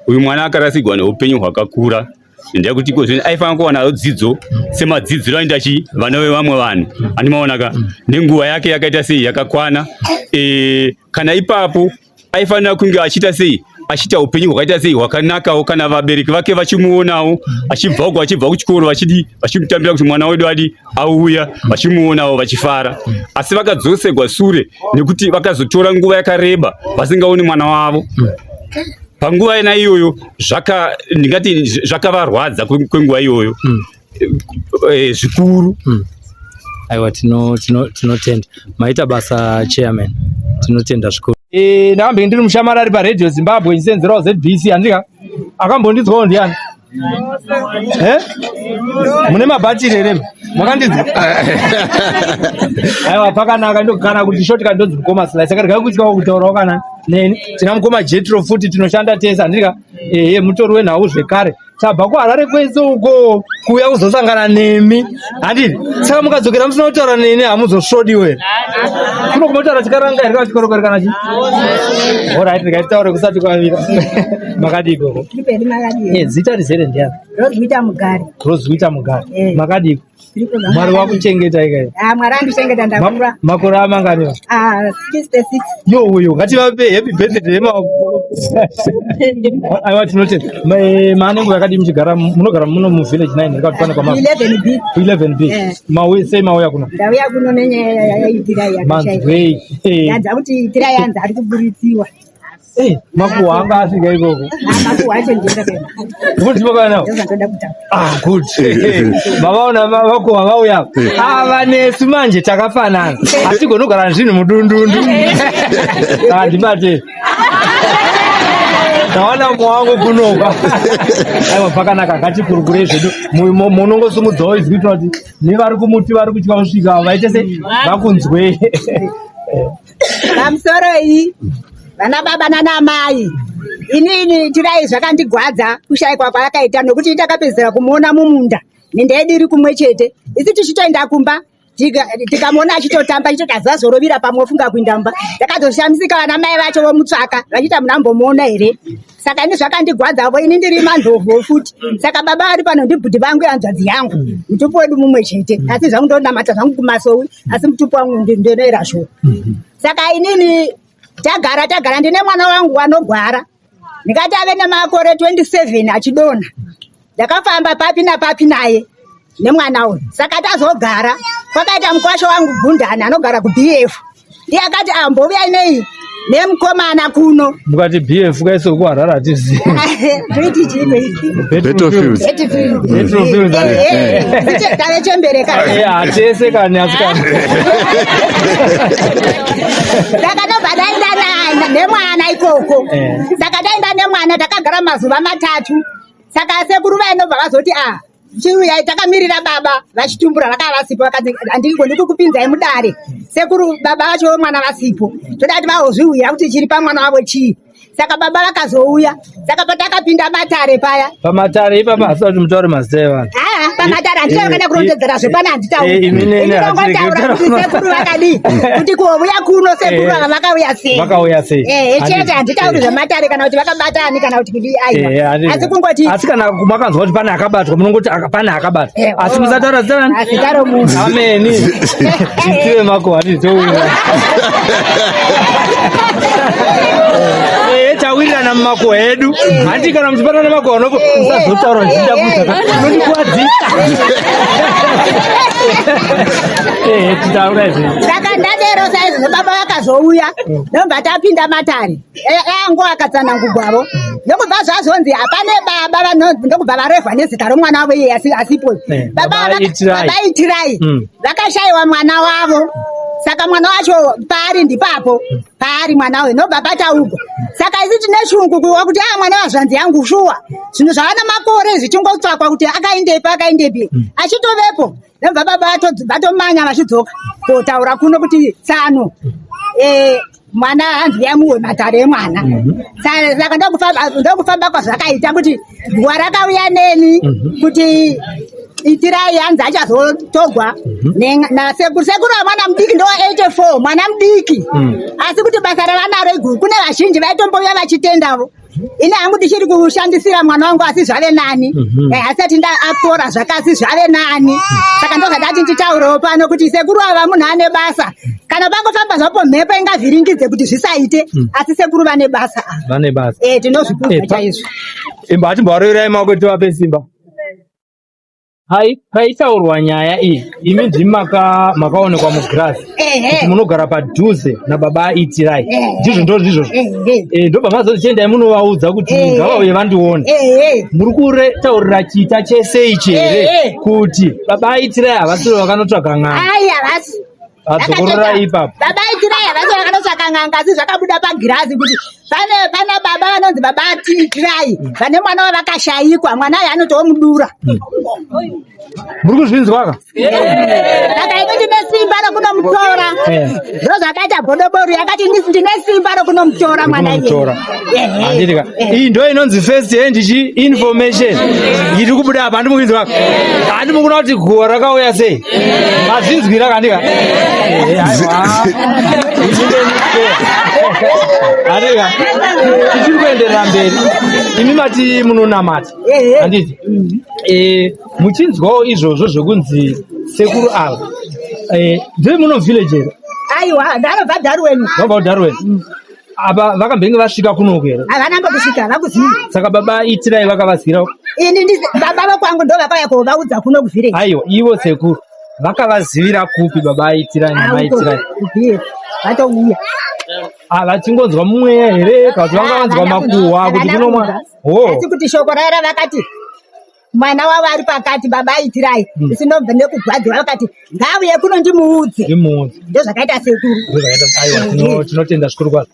Uyu mwana akarasikirwa neupenyu hwakakura, ndekuti iko zvino aifanira kuwana dzidzo semadzidziro ainoita chi vana vevamwe vanhu, andimaona ka, nenguva yake yakaita sei yakakwana. Kana ipapo aifanira kunge achiita sei, achiita upenyu hwakaita sei hwakanakawo, kana vabereki vake vachimuonawo achibva uko, achibva kuchikoro, vachidi vachimutambira kuti mwana wedu adi auya, vachimuonawo vachifara. Asi vakadzoserwa sure nekuti vakazotora nguva yakareba vasingaoni mwana wavo. Panguva ina iyoyo ndingati zvakavarwadza kwenguva iyoyo zvikuru. Aiwa, tinotenda, maita basa chairman, tinotenda zvikuru. Ndakambe ndiri mushamarari paRadio Zimbabwe ndichisenzerawo ZBC, handika akambondinzwawo ndiani? Mune mabhatiri here? Makandinzwa? Aiwa, pakanaka. Ndogara kuti short kana ndonzi mukoma Sly, saka regai kutyawo kutaurawo kana neni. Tina mukoma Jetro futi, tinoshanda tese, handika? Ehe, mutori wenhau zvekare. Tabva kuHarare kwese uko kuuya kuzosangana nemi, handiti? Saka mukadzokera musina kutaura neni hamuzosvodiwe here? Kuno kumotaura chikaranga here kana chikorokoro kana chi? Alright, regai titaure kusati kwavira. Makadii gogo? Zita rizere ndiani? Roswita Mugari. Roswita Mugari. Makadii? Mwari wakuchengeta ikayo. Ah, Mwari andichengeta, ndakura. Makore amangani? Ah, 66. Yo uyo, ngativape happy birthday emaoko. Aiwa, tinotenda. Maane nguva yakadii muchigara, munogara muno mu village 9 ndikati pane kwama 11B. 11B. Mauya sei, mauya kuno? Ndauya kuno nenyaya yaItirai yakashaika. Manzwei? Yanza kuti Itirai yanza ari kuburitsiwa. Makuhwa anga asvika ikoko. Makuhwa acho ndiye Kuti makana. Ndozvandoda kutaura. Ah, good. Mavaona makuhwa vauya. Ava nesu manje takafanana. Hatigoni kugara zvinhu mudundundu. Ah, ndibate. Ndawana mumwe wangu kunoka. Aiwa, pakanaka, ngatikurukure zvedu. Munongosumudzawo izwi kuitira kuti nevari kumuti vari kutya kusvika vaite se vakunzwe. Pamusoro iyi vana baba nana mai, inini Itirai zvakandigwadza kushayikwa kwaakaita, nokuti ndakapedzisira kumuona mumunda, minda yedu iri kumwe chete. Isi tichitoenda kumba tikamuona achitotamba, achitoti azazorovira pamwe ofunga kuinda mumba. Ndakazoshamisika vana mai vacho vomutsvaka vachiita munambomuona here. Saka ini zvakandigwadzavo, ini ndiri mandovho futi. Saka baba vari pano ndibhudhi vangu, hanzvadzi yangu, mutupo wedu mumwe chete, asi zvangu ndonamata zvangu kumasowi, asi mutupo wangu ndinoera zvo. Saka inini tagara tagara, ndine mwana wangu anorwara, ndikati ave nemakore 27 achidonha. Ndakafamba papi napapi naye nemwana uyu. Saka tazogara, kwakaita mukwasha wangu Gundani anogara kuBF, ndiye akati ambouya nei nemukomana kuno. Mukati BF kaise kuHarare hatizivi. Toiti chii? Battlefields. Battlefields. Tave chembereka. Hatese kani asikana. Saka ndobva ndaenda nemwana ikoko. Saka ndaenda nemwana, takagara mazuva 3. Saka sekuru vainobva vazoti a chiuyai, takamirira baba vachitumbura, vakava vasipo. Vakati handigoni kukupinzai mudare sekuru baba vacho mwana vasipo, toda kuti vahozviuya kuti chiri pamwana wavo chii. Saka baba vakazouya. Saka patakapinda matare paya, Pamatare ipapa hasi kuti mutaure mazita evanhu. Aa, pamatare handitauri kana kurondedzera zvepana, handitauri. Imi nene Ndinongotaura hatiri kuti sekuru vakadii, kuti kuouya kuno sekuru ava vakauya sei. Vakauya sei. Chete, handitauri zvematare kana kuti vakabata ani kana kuti kudii, aiwa, asi kungoti Asi kana makanzwa kuti pane akabatwa, munongoti pane akabatwa, asi musataura zita rani? Zita romunhu. Ameni tisive makuhwa titouya. Tawirirana mumakuhwa edu. Handi kana muchipanana makuhwa unopo usazotaura zvichida kuza. Unondikuwadzisa. Eh, titaura izvi. Saka ndadero saizvozvo baba vakazouya ndobva tapinda matare. Yangu akatsanangugwavo ndokubva zvazonzi hapane baba vanonzi ndokubva varehwa nezita romwana wavo iye asipo. Eh, Baba Baba Itirai. Baba Itirai Vakashaiwa mwana wavo saka mwana wacho paari ndipapo paari mwana uyu nobva pataugwa. Saka isu tine shungu kuwa kuti a mwana wazvanzi yangu shuwa zvinhu zvavana makore zvichingotsvakwa kuti akaendepi akaendepi achitovepo. Ndobva baba vatomanya vachidzoka kotaura kuno kuti tsano mwana hanzi yamuwe matare emwana. Saka ndokufamba kwazvakaita kuti guwa rakauya neni kuti Itirai hanzi achazotogwa nasekuru. Sekuru wamwana mudiki ndowa 84 mwana mudiki asi kuti basa ravanaro iguru. Kune vazhinji vaitombouya vachitendavo. Ini hangu ndichiri kushandisira mwana wangu asi zvave nani. Asati ndaapora zvakasi zvave nani. Saka ndozvandati nditaurewo pano kuti sekuru ava munhu ane basa. Kana pangofamba zvapo mhepo ingavhiringidze kuti zvisaite, asi sekuru vane basa ava. Vane basa. Tinozvikudza chaizvo. Imba atimbovaroverai maoko tivape simba. Hai, paitaurwa nyaya iyi imi ndimi makaonekwa mugirazi kuti munogara padhuze nababa Itirai. Ndizvo ndo ndizvozvo. Ndobva mazoti chiendai munovaudza kuti ngavauye vandione. Muri kutaurira chita chese ichi here kuti baba Itirai havasiri vakanotsvaga n'anga? Ai, havasi. Adzokororai ipapo. Baba Itirai havasi vakanotsvaka n'anga asi zvakabuda pagirazi kuti pane pana baba vanonzi baba Itirai vane mwana wavakashayikwa, mwana uyu anotowo mudura. Muri kuzvinzwa ka? Saka ini ndine simba rokunomutora. Ndozvakaita godobori yakati ndine simba rokunomutora mwana iye. Kunomutora. Handiti ka? Iyi ndo inonzi first hand chi information. Iri kubuda apa handi mukuinzwa ka? Handi mukuona kuti guwa rakauya sei? Mazvinzwira ka handika? Aiwa. Handika? Tichiri kuenderera mberi. Imi mati munonamata. Handiti? Muchinzwawo izvozvo zvekunzi sekuru ava. Ndeve muno village here? Aiwa, ndanobva Darwin. Ndobva Darwin. Apa vakambenge vasvika kunoku here? Havana mbokusvika, havakuzivi. Saka baba Itirai vakavazira. Ini ndi baba vekwangu ndo vakauya kovaudza kuno kuvillage. Aiwa, ivo sekuru vakavazivira kupi baba Itirai namai Itirai? Vatouya. Ah, vachingonzwa mumweya here kana kuti vanga vanzwa makuhwa kuti kuno mwana? Ho. Asi kuti shoko raira vakati mwana wavo ari pakati baba Itirai isinobva nekugwadziwa vakati ngauye kuno ndimuudze. Ndimuudze. Ndozvakaita sekuru. Ndozvakaita. Aiwa, tinotenda zvikuru kwazvo.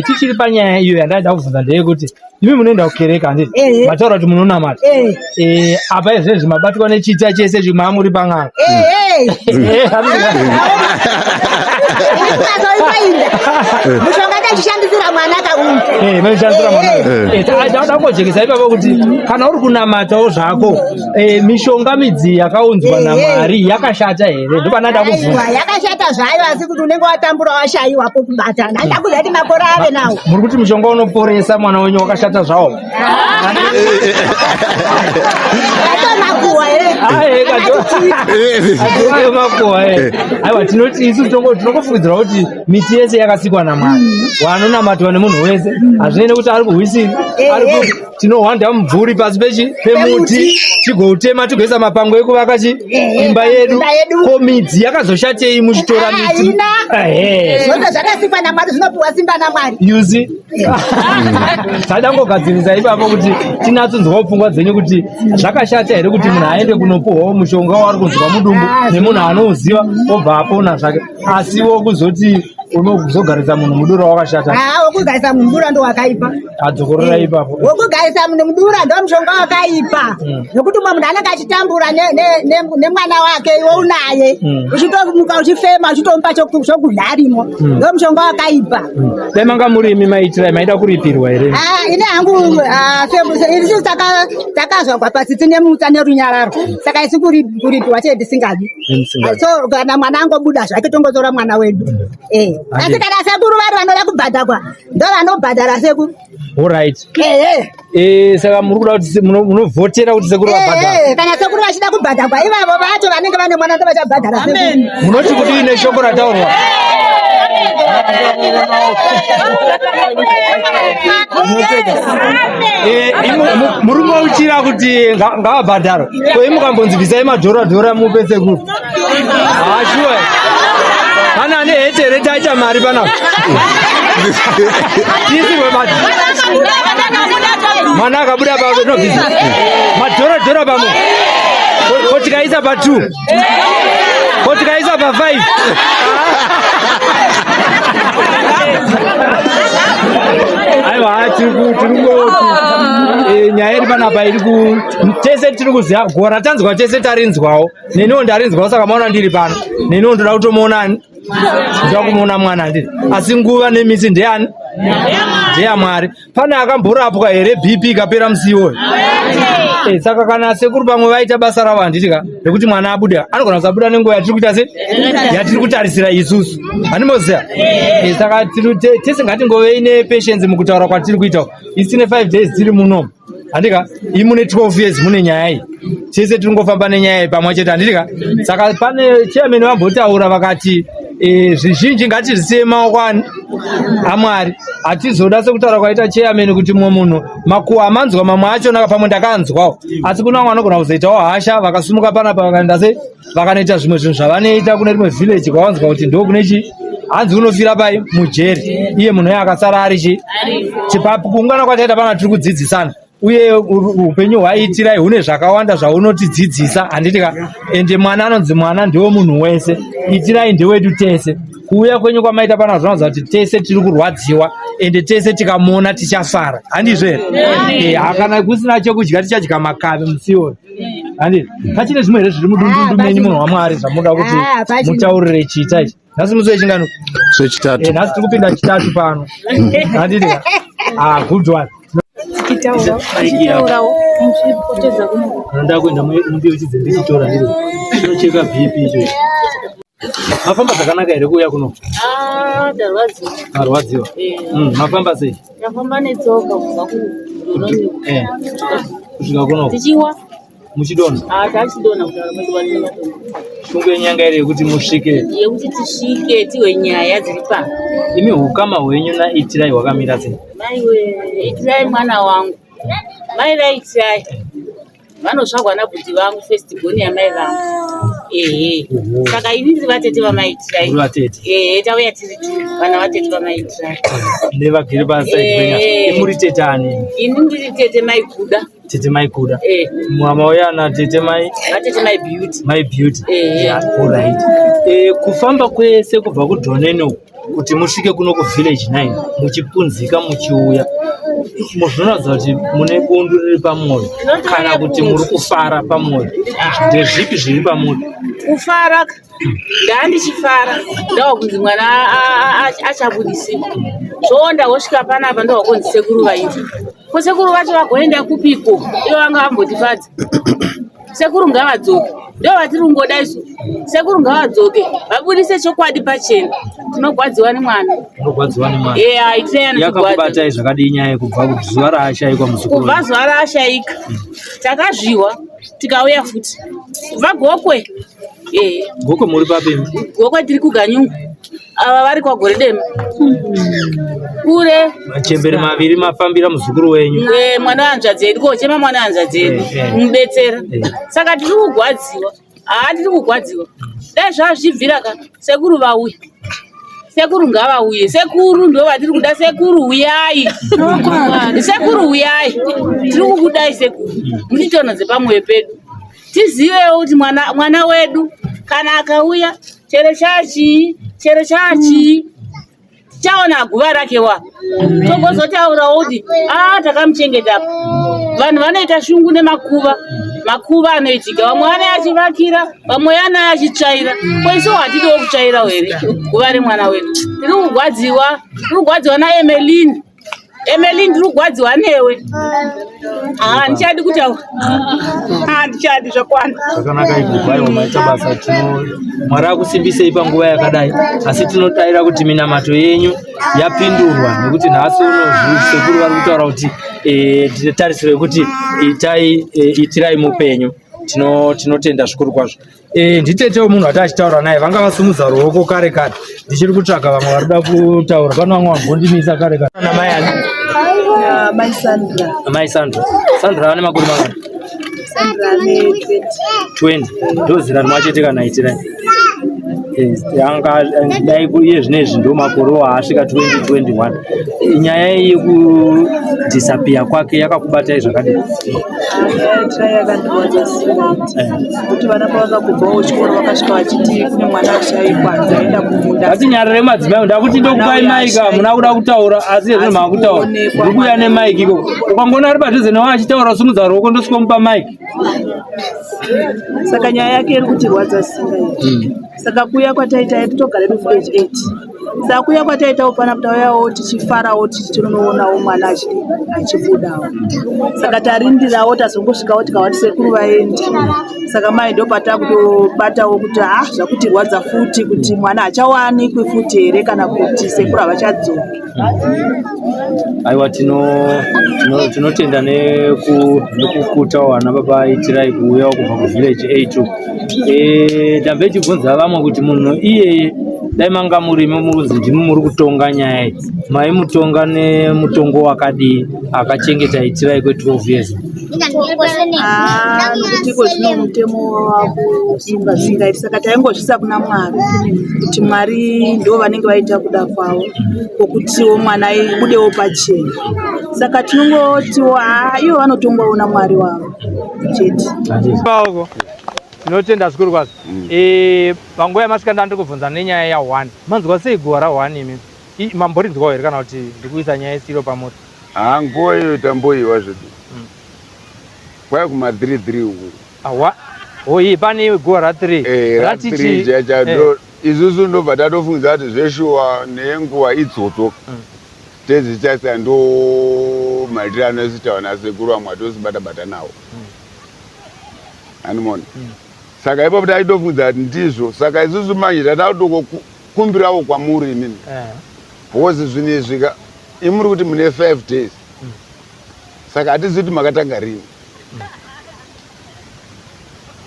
Tichiri panyaya iyo yandaida kubvunza ndeyekuti imi munoenda kukereke handiti? Mataura kuti munonamata. Apa izvezvi mabatwa nechita chese chimamuri pan'anga. Mushonga ndachishandisira mwana kauyu. Maishandisira mwana. Ndauda kungojekesa ipapo kuti kana uri kunamatawo zvako mishonga midzi yakaunzwa naMwari yakashata here? Ndopandada kubvunza. Yakashata zvayo asi kuti unenge watambura washayiwa pokubata. Ndaida kuziva kuti makore ave nawo. Muri kuti mushonga unoporesa mwana wenyu wakashata zvawo? Makuhwa here? Ayo makuhwa eh. Aiwa tinoti isu tinongofungidzira kuti miti yese yakasikwa naMwari. Wanonamatwa nemunhu wese. Hazvinei nekuti ari kuhwisiri, ari ku tinohwanda mumvuri pasi pechi pemuti tigoutema tigoisa mapango ekuvaka chi imba yedu. Ko midzi yakazoshatei muchitora miti? Zvose zvakasikwa naMwari zvinopiwa simba naMwari. You see? Tada kungogadzirisa ipapo kuti tinatsonzwawo pfungwa dzenyu kuti zvakashata here kuti munhu aende kunopuhwawo mushonga waari kunzwa mudumbu nemunhu anouziva obva apona zvake, asiwo kuzoti unozogarisa munhu mudura wakashata. Wokugarisa munhu mudura ndo wakaipa. Adzokorora ipapo. Wokugarisa munhu mudura ndo mushonga wakaipa. Nokuti umwe munhu anenge achitambura nemwana wake iwe unaye. Uchitomuka uchifema uchitomupa chokudya arimo. Ndo mushonga wakaipa. Dai manga muri imi maitirai maida kuripirwa here? Ini hangu isu takazvagwa pasi tine mutsa nerunyararo. Saka isu kuripiwa chete tisingadi. So kana mwana angobuda zvake tongotora mwana wedu. Asi kana sekuru vari vanoda kubhadharwa ndo vanobhadhara sekuru. All right. Saka muri kuda kuti munovhotera kuti sekuru vabhadhare? Kana sekuru vachida kubhadharwa ivavo vacho vanenge vane mwana ndo vachabhadhara sekuru. Munoti kudii neshoko rataurwa? Eh, murume uchira kuti ngavabhadharwe ko imi mukambonzi bvisai madhora dhora mupe sekuru hashuwa kana ane hete here taita mari panapa tiisirwe mati mwana akabuda panobvisa madhora dhora pamwe ko tikaisa pa two ko tikaisa pa five aiwa tiri eh, nyaya iri panapa iri ku tese tiri kuziva gora tanzwa tese tarinzwawo neniwo ndarinzwawo saka maona ndiri pano neniwo ndoda kutomuonani ndoda kumuona mwana handiti asi nguva nemisi ndeyani ndeyamwari pane akamborapwa here bp ikapera musi iwoyo eh, saka kana sekuru pamwe vaita basa ravo handiti ka nekuti mwana abuda anogona kusabuda nenguva yatiri kuita se yatiri kutarisira isusu handimoziva eh, saka tese ngatingovei nepatience mukutaura kwatiri kuita isi tine 5 days tiri munomu handika imi mune 12 years mune nyaya iyi tese tiri ngofamba nenyaya iyi pamwe chete handitika saka pane chairman vambotaura vakati e, zvizhinji ngatizvisiye maoko ani amwari hatizoda sekutaura kwaita chairman kuti mumwe munhu makuwa amanzwa mamwe achona pamwe ndakanzwawo asi kuna vamwe vanogona kuzoitawo hasha vakasumuka panapa vakaenda sei vakanoita zvimwe zvinhu zvavanoita kune rimwe village kwavanzwa kuti ndokune chi hanzi unofira pai mujeri iye munhu uye akasara ari chi chipakuungana kwataita pana tiri kudzidzisana uye upenyu hwaitirai hune zvakawanda zvaunotidzidzisa handiti ka ende mwana anonzi mwana ndewe munhu wese itirai ndewedu tese kuuya kwenyu kwamaita pana zvinoratidza kuti tese tiri kurwadziwa ende tese tikamuona tichafara handizvo here eh, kana kusina chekudya tichadya makavi musi iwoyo handi pachine zvimwe here zviri mudundundu menyu munhu wamwari zvamunoda kuti Ah, pachine. mutaurire chiita ichi nhasi musi wechingano Chechitatu. Eh, nhasi tiri kupinda chitatu pano handiti ah good one tichitaurawo muchipotedza kuno Ndinoda kuenda mumbiyo chidze ndichitora ndiri chinocheka BP icho ichi. Mafamba zvakanaka here kuuya kuno? Ah, ndarwadziwa. Marwadziwa. Eh. Mafamba sei? Tafamba netsoka kubva kuDononi Eh. Kusvika kuno tichiwa muchidonha. Ah, tachidonha kutaura kwete kwatino Shungu yenyu yanga iri yekuti musvike. Yekuti tisvike tihwe nyaya dziri pano. Imi hukama hwenyu naItirai hwakamira sei? Maiwe, Itirai mwana wangu. Mai vaItirai vanozvagwa nabhudhi vangu first born yamai vangu. Ehe. Saka ini ndiri vatete vamaitirai. Muri vatete. Ehe, tauya tiri two vana vatete vamaitirai. Nevagere paside penyu. Eh. Muri tete ani? Ini ndiri tete mai Kuda. Tete mai Kuda. Eh. Mwamauya na tete mai Vatete mai Beauty. mai Beauty. Eh. Yeah, all right. Eh, kufamba kwese kubva kuDhoneni uku kuti musvike kuno kuvillage 9 muchipunzika muchiuya zvinoratidza kuti mune bundu riri pamwoyo kana kuti muri kufara pamwoyo ndezvipi zviri pamwoyo Kufara ndandichifara ndawa kunzi mwana achabudisiwa zvoo ndawosvika panapa ndawa kunzi sekuru vaita ko sekuru vacho vagoenda kupiko ivo vanga vambotifadza sekuru ngavadzoke ndo vatiri kungoda isu sekuru ngavadzoke vabudise chokwadi pachena tinogwadziwa nemwana tinogwadziwa nemwana eya itirei anotigwadza yakakubatai zvakadii nyaya yekubva zuva raashaikwa muzukuru kubva zuva raashaika takazviwa tikauya futi kubva gokwe eh gokwe muri papi gokwe tiri kuganyungu ava vari kwagoredema kure machembere maviri mafambira muzukuru wenyu eh, mwana wehanzvadzi yedu kochema mwana wehanzvadzi yedu eh, eh. kumubetsera saka tiri kugwadziwa haa tiri kugwadziwa dai zvazvibvira ka sekuru vauya sekuru ngavauye sekuru ndo vatiri kuda sekuru huyai sekuru huyai tiri kukudai sekuru mutitonhodze pamwoyo pedu tizivewo kuti mwana, mwana wedu kana akauya chero chachii chero chachii tichaona guva rake wa togozotaurawo kuti a ah, takamuchengeta apa vanhu vanoita shungu nemakuva makuva anoitika vamwe vane achivakira vamwe vane achitsvaira ko isu hatidiwo kutsvairawo here guva remwana wedu tiri kugwadziwa tiri kugwadziwa naemeline Emeline ndiri kugwadziwa newe. Ah, ndichadi kutaura. Ah, ndichadi zvakwana. Zvakanaka izvo aiwa maita basa tino Mwari akusimbisei panguva yakadai asi tinodaira kuti minamato yenyu yapindurwa nekuti nhasi uno sekuru vari kutaura kuti eh, tine tarisiro yekuti itai eh, itirai mupenyu. Tinotenda zvikuru kwazvo. Eh, nditetewo munhu ati achitaura naye vanga vasumudza ruoko kare kare. Ndichiri kutsvaga vamwe vari kuda kutaura. Pane vamwe vambondimisa kare kare. Namai ani? Mai Sandra. Mai Sandra. Sandra vane makore mangani? Sandra ane 20. 20. Ndozera rimwe chete kana itirai. Anga dai iye zvinezvi ndo makore waasvika 2021. Nyaya iyi yekudisappear kwake yakakubatai zvakadii? Nyaya yakandirwadza singaiti kuti vana pavakagobvawo chikoro vakasvika vachiti kune mwana ashaikwa hanzi aenda kumunda. Ngatinyarare madzimai, ndakuti ndokupai maiki, hamuna kuda kutaura asi ezvino maakutaura. Ndiri kuuya nemaiki ikoko. Ukangoona ari padhuze newe achitaura simudza ruoko ndosvikomupa maiki. Saka nyaya yake iri kutirwadza singaiti. Saka kuuya kwataita totogara muvillage 8. Saka kuuya kwataitawo panapa tauyawo tichifarawo tichitonoonawo mwana achibudawo. Saka tarindirawo tazongosvikawo tikavati sekuru vaende. Saka mai ndopatakutobatawo kuti ha zvakutirwadza futi kuti mwana hachawanikwi futi here kana kuti sekuru havachadzoki. Aiwa, tinotenda nekukutawo ana baba Itirai kuuyawo kubva kuvillage A2. Ndambe chibvunza vamwe kuti munhu iyeye dai manga murimi murunzi ndimi muri kutonga nyaya iyi, maimutonga nemutongo wakadii akachengeta Itirai kwe12 years? Nokuti iko zvino mutemo wakusunga zvisingaiti, saka taingozvisa kuna Mwari kuti Mwari ndo vanenge vaita kuda kwavo kwokutiwo mwana ibudewo pachena. Saka tinongotiwo haa ivo vanotongwawo naMwari wavo chete. Paoko tinotenda zvikuru kwazvo. Panguva yamasvika ndandiri kubvunza nenyaya ya1. Manzwa sei guva ra1 imi? Mamborinzwawo here kana kuti ndikuisa nyaya isiro pamuri? Haa, nguva iyoyo tamboiwa zvedu. Kwai kuma 3 3 uku. Awa. Oyi pane guva ra 3. Ra 3 chacha isusu ndobva tatofunza kuti zveshuwa nenguva idzodzo tedzichaisa ndo maitiro anoisitawa nasekuru vamwe atosibata bata nawo. Animona. Saka ipapo taitofunza kuti ndizvo. Saka isusu manje tatakutokumbirawo kwamuri imimi. Because zvinhu izvi ka imuri kuti mune 5 days. Saka hatizivi kuti makatanga rini.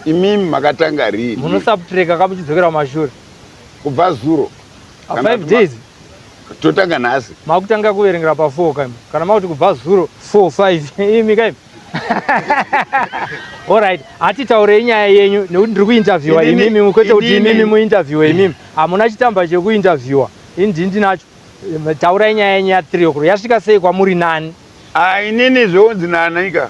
Imimi makatanga rini? Munosubtracka kamuchidzokera kumashure. Kubva zuro. 5 days. Totanga nhasi. Makutanga kuverengera pa 4 kaimi. Kana makuti kubva zuro 4 5 imi kaimi. Alright, hatitaurei nyaya yenyu nekuti ndiri kuinterviewa imimi kwete kuti imimi muinterviewe imimi. Hamuna chitamba chekuinterviewa. Ini ndini ndinacho. Taurai nyaya yenyu ya 3 o'clock. Yasvika sei kwamuri nani? Ah, inini zveunzi nanaika.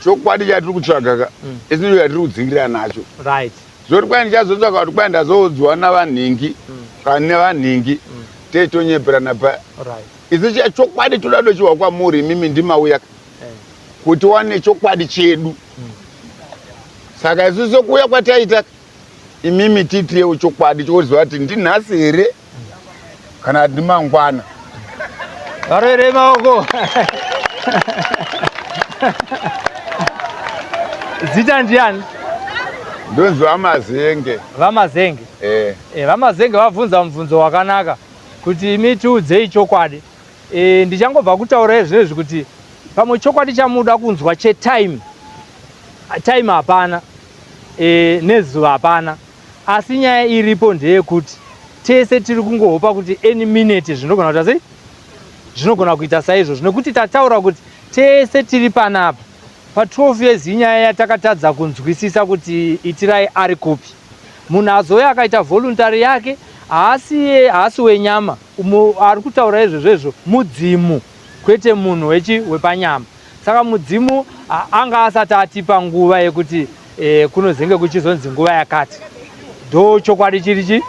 Chokwadi chatiri kutsvaga ka. Isu ndiyo yatiri kudzingirira nacho. Right. Zvoti kwai ndichazotsvaga kuti kwai ndazoudzwa navanhingi kana nevanhingi tetonyeperana pa. Right. Isu chokwadi toda tochiwa kwamuri imimi ndimauya kuti wane chokwadi chedu. Saka isu sekuuya kwataita imimi tiitirewo chokwadi chokuziva kuti ndinhasi here kana ndimangwana. Varere maoko. Zita ndiani? Ndonzi VaMazenge. VaMazenge. VaMazenge vabvunza mubvunzo wakanaka kuti imi tiudzei chokwadi. Ndichangobva kutaura izvezvi kuti pamwe chokwadi chamuda kunzwa chetime time hapana, nezuva hapana, asi nyaya iripo ndeyekuti tese tiri kungohopa kuti any minute zvinogona kuita sei, zvinogona kuita saizvozvo, nekuti tataura kuti tese tiri panapa pa 12 years inyaya yatakatadza kunzwisisa kuti Itirai ari kupi. Munhu azouya akaita voluntary yake, haasi haasi wenyama ari kutaura izvozvo, mudzimu kwete munhu wechi wepanyama. Saka mudzimu anga asati atipa nguva yekuti kunozenge kuchizonzi nguva yakati. Ndo chokwadi chiri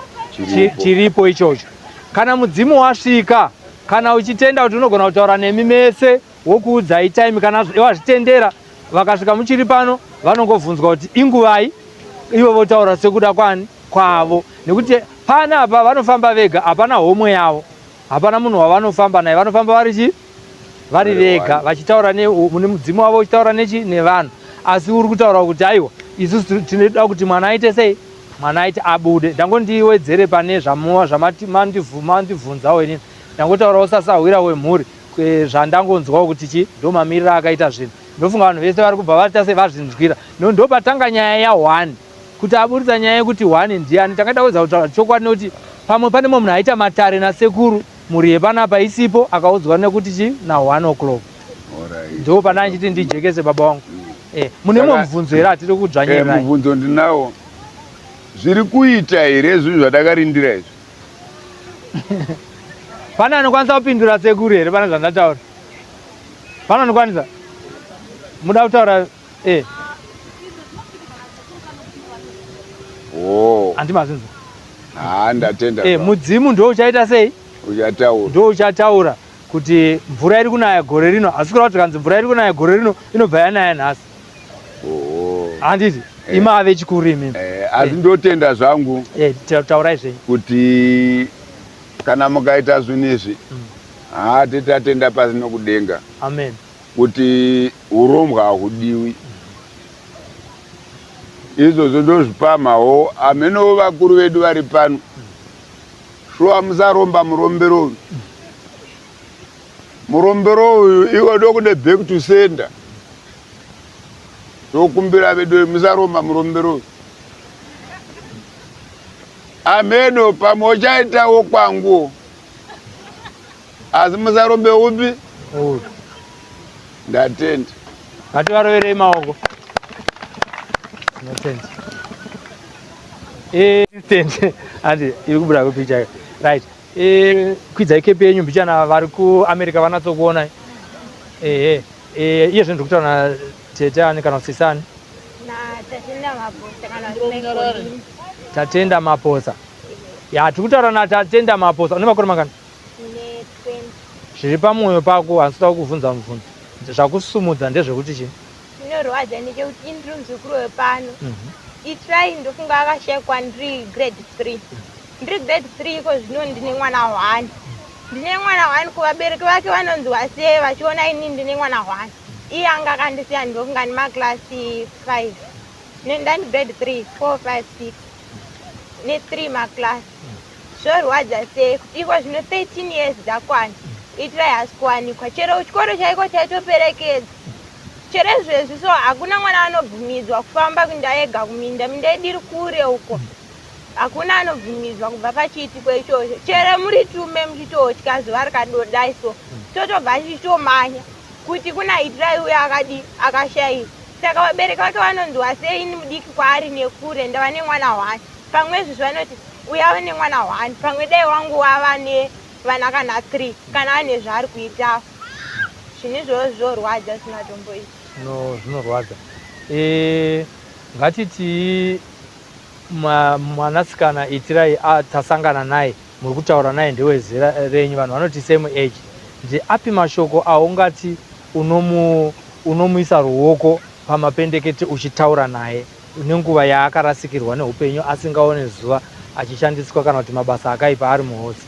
chiripo ichocho. Kana mudzimu wasvika, kana uchitenda kuti unogona kutaura nemi mese wokuudzai time, kana wazvitendera vakasvika muchiri pano vanongobvunzwa kuti inguvai, ivo votaura sekuda kwani kwavo, nekuti panapa vanofamba vega, hapana homwe yavo, hapana munhu wavanofamba naye, vanofamba vari chi vari vega vachitaura nemudzimu wavo, uchitaura nechi nevanhu. Asi uri kutaura kuti aiwa, isusu tinoda kuti mwana aite sei, mwana aite abude. Ndangondiwedzere pane zvamandibvunzawo inini, ndangotaurawo sasahwira wemhuri zvandangonzwawo kuti chi ndo mamiriro akaita zvinhu. Ndofunga vanhu vese vari kubva vaita sevazvinzwira. Ndopatanga nyaya ya one kuti aburitsa nyaya yekuti one ndiani. Tangaita kuedza kutaura chokwadi nekuti pamwe pane mumwe munhu aita matare nasekuru mhuri yepanapa isipo akaudzwa nekuti chi na 1 o'clock. Ndo pana achiti ndijekese baba wangu. Eh, mune mumwe mubvunzo here atiri kudzvanyirirai? Eh, mubvunzo ndinawo. Zviri kuita here zvinhu zvatakarindira izvi? Pane anokwanisa kupindura sekuru here pane zvandataura? Pane anokwanisa? Muda kutaura eh. Oh. Handi mazvinzwa. Ah, ndatenda. Eh, mudzimu ndo uchaita sei? Uchataura. Ndo uchataura kuti mvura iri kunaya gore rino. Asi kureva kuti kanzi mvura iri kunaya gore rino inobva yanaya nhasi. Oh. Handiti? Eh. Ima vechikuru imimi. Eh, asi eh. ndotenda zvangu. Eh, taurai zvenyu. Kuti kana mukaita zvinhu izvi haa titatenda pasi nokudenga. Amen. Kuti hurombwa hahudiwi. Izvozvo ndozvipamhawo amenowo vakuru vedu vari pano. Shuwa musaromba murombero uyu. Murombero uyu iwe ndokude back to sender. Tokumbira vedu musaromba murombero uyu. Ameno pamwe uchaitawo kwangu asi musarombe upi ndatenda. Ngativaroverei maoko. Tinotenda. Eh, assistant. Andi iri kubuda kupicha. Right. Eh, kwidzai kepi yenyu mbichana vari kuAmerica vanatsokuonai. Ehe. Eh, iye zvinhu zviri kutaura na tete ani kana kuti sisi ani? Tatenda Maposa. Ya, tiri kutaura na Tatenda Maposa. Une makore mangani? Zviri pamwoyo pako handisi kuda kukubvunza mubvunzo. Zvakusumudza ndezvekuti chii? Chinorwadza ndechekuti ini ndiri muzukuru wepano. Itirai ndofunga akashaikwa ndiri grade 3. Ndiri grade 3 iko zvino ndine mwana one. Ndine mwana one kuvabereki vake vanonzwa sei vachiona ini ndine mwana one. Iye anga akandisiya ndofunga nemaclass 5. Ndani grade 3, 4, 5, 6 ne3 maclass. Zvorwadza sei kuti iko zvino 13 years dzakwana Itirai haasi kuwanikwa chero kuchikoro chaiko chaitoperekedza. Chero izvezvi so hakuna mwana anobvumidzwa kufamba kuenda ega kuminda. Minda yedu iri kure uko. Hakuna anobvumidzwa kubva pachiitiko ichocho. Chero muri tume muchitotya zuva rikadodai so totobva tichitomanya kuti kuna Itirai uya akadii akashaiwa. Saka vabereki vake vanonzwa sei ini mudiki kwaari nekure ndava nemwana one. Pamwe izvozvi vanoti uya ave nemwana one pamwe dai wangu wava nevana kana 3 kana ane zvaari kuitawo. Zvinhu izvozvo zvorwadza zvisingatomboiti. No, zvinorwadza. E, ngatitii mwanasikana Itirai tasangana naye muri kutaura naye ndewezera renyu vanhu vanoti same age ndeapi mashoko aungati unomu unomuisa ruoko pamapendekete uchitaura naye nenguva yaakarasikirwa neupenyu asingaone zuva achishandiswa kana kuti mabasa akaipa ari muhozi?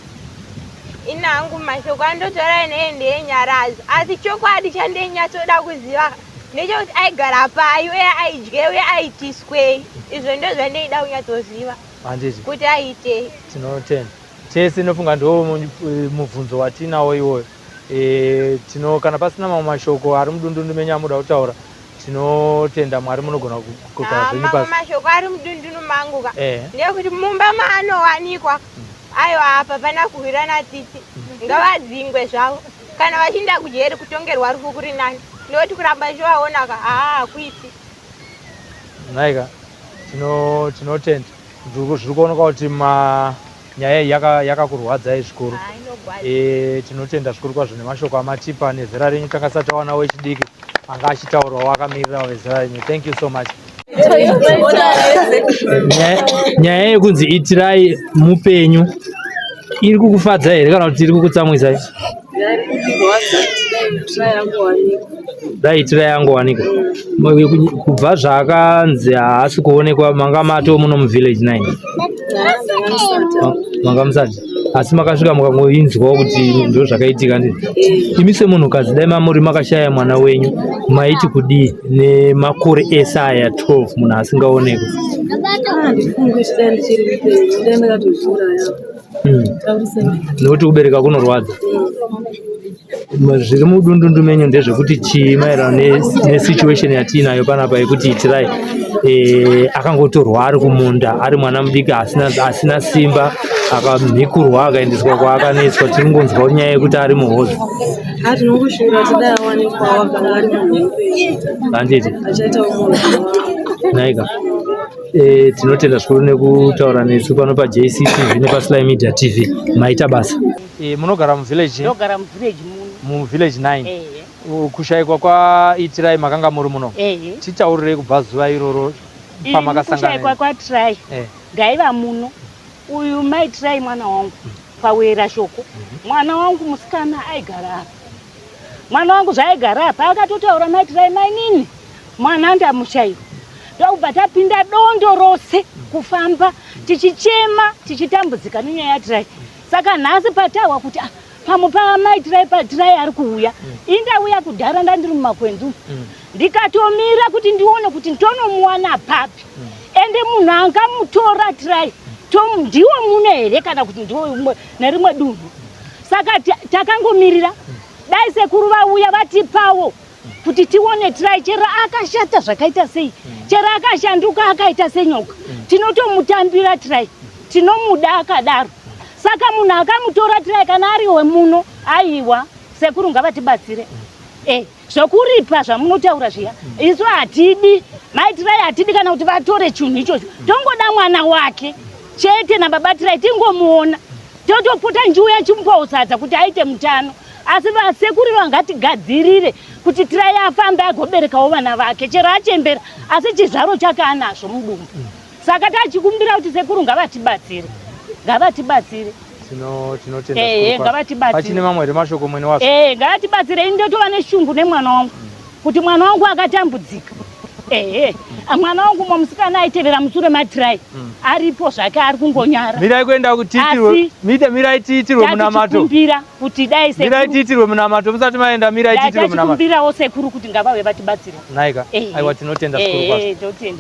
Ini hangu mashoko andotaura naye ndeenyaradzo asi chokwadi chandainyatsoda kuziva ndechekuti aigara pai uye aidyei uye aitiswei izvo ndozvandaida kunyatsoziva Handiti kuti aitei. Tinotenda tese nofunga ndo mubvunzo watinawo iwoyo. E, tino kana pasina mamwe mashoko ari mudundundu menyu amuda kutaura tinotenda Mwari munogona kugara Ah, zvenyu mamwe pasi. mashoko ari mudundundu mangu ka Eh. ndeyekuti mumba maanowanikwa aiwa apa pana kuhwirana tsitsi ngavadzingwe zvavo kana vachiinda kujeri kutongerwa rufu kuri nani nekuti kuramba ndichivaona ka haa hakuiti. Nhaika tino tinotenda zviri kuoneka kuti ma nyaya iyi yakakurwadzai zvikuru. E, tinotenda zvikuru kwazvo nemashoko amatipa nezera renyu tanga tisati tawana wechidiki anga achitaurawo akamirirawo vezera renyu. Thank you so much. Nyaya yekunzi itirai mupenyu iri kukufadza here kana kuti iri kukutsamwisai? Dai itirai yangowanikwa kubva zvaakanzi haasi kuonekwa manga mato muno muvillage 9 manga musati asi makasvika mukangoinzwawo kuti ndo zvakaitika ndi imi semunhukadzi dai mamuri makashaya mwana wenyu maiti kudii nemakore ese aya 12 munhu asingaonekwi Nekuti kubereka kunorwadza. Zviri mudundundu menyu ndezvekuti chii maererano nesituation yatiinayo panapa yekuti Itirai akangotorwa ari kumunda ari mwana mudiki asina, asina simba akamhikurwa akaendeswa kwaakanoiswa. Tiri kungonzwa nyaya yekuti ari muhozi. Tinongoshuvira kuti dai awanikwawo akanga ari munhu mupenyu handiti achaitawo munhu. Naika. Tinotenda zvikuru nekutaura nesu pano paJCTV nepaSly Media TV. Maita basa. Munogara muvillage? Ndogara muvillage muno. Muvillage 9? Ehe. Kushayikwa kwaItirai makanga muri muno? Ehe. Titaurirei kubva zuva iroro pamakasangana. Kushayikwa kwaTirai ndaiva muno. Uyu mai Tirai mwana wangu pawera shoko. Mwana wangu musikana aigara apa. Mwana wangu zvaaigara apa akatotaura mai Tirai, mainini mwana ndamushaiwa. Ndokubva tapinda dondo rose kufamba tichichema tichitambudzika nenyaya yaTirai. Saka nhasi patahwa kuti pamwe pamai Tirai paTirai ari kuuya. Indauya kudhara ndandiri mumakwenzi umu. Ndikatomira kuti ndione kuti ndonomuwana papi. Ende munhu angamutora Tirai ndiwo muno here kana kuti ndiwo nerimwe dunhu. Saka takangomirira dai sekuru vauya vatipawo kuti tione Tirai chero akashata zvakaita sei, chero akashanduka akaita senyoka, tinotomutambira Tirai, tinomuda akadaro. Saka munhu akamutora Tirai kana ari wemuno, aiwa sekuru ngavatibatsire. Zvokuripa zvamunotaura zviya isu hatidi, mai Tirai hatidi kana kuti vatore chinhu ichocho, tongoda mwana wake chete nababa Tirai tingomuona, totopota njiuya chimupawo sadza kuti aite mutano. Asi vasekuru vangatigadzirire kuti Tirai afambe agoberekawo vana vake chero achembera, asi chizvaro chake anazvo mudumbu. Saka tachikumbira kuti sekuru ngavatibatsire, ngavatibatsire. Tinotenda ngavatibatsire. Pachine mamwe here mashoko mwene wazvo? Ngavatibatsire. Ini ndotova neshungu nemwana wangu kuti mwana wangu akatambudzika. Mwana wangu mumwe musikana aitevera musure maTirai aripo zvake ari kungonyara. Mirai kuenda kutiitirwe, mirai tiitirwe munamato. Tachikumbira kuti dai sekuru. Mirai tiitirwe munamato musati maenda, mirai tiitirwe munamato. Tachikumbirawo sekuru kuti ngavauye vatibatsire. Naika. Aiwa tinotenda zvikuru kwazvo. Totenda.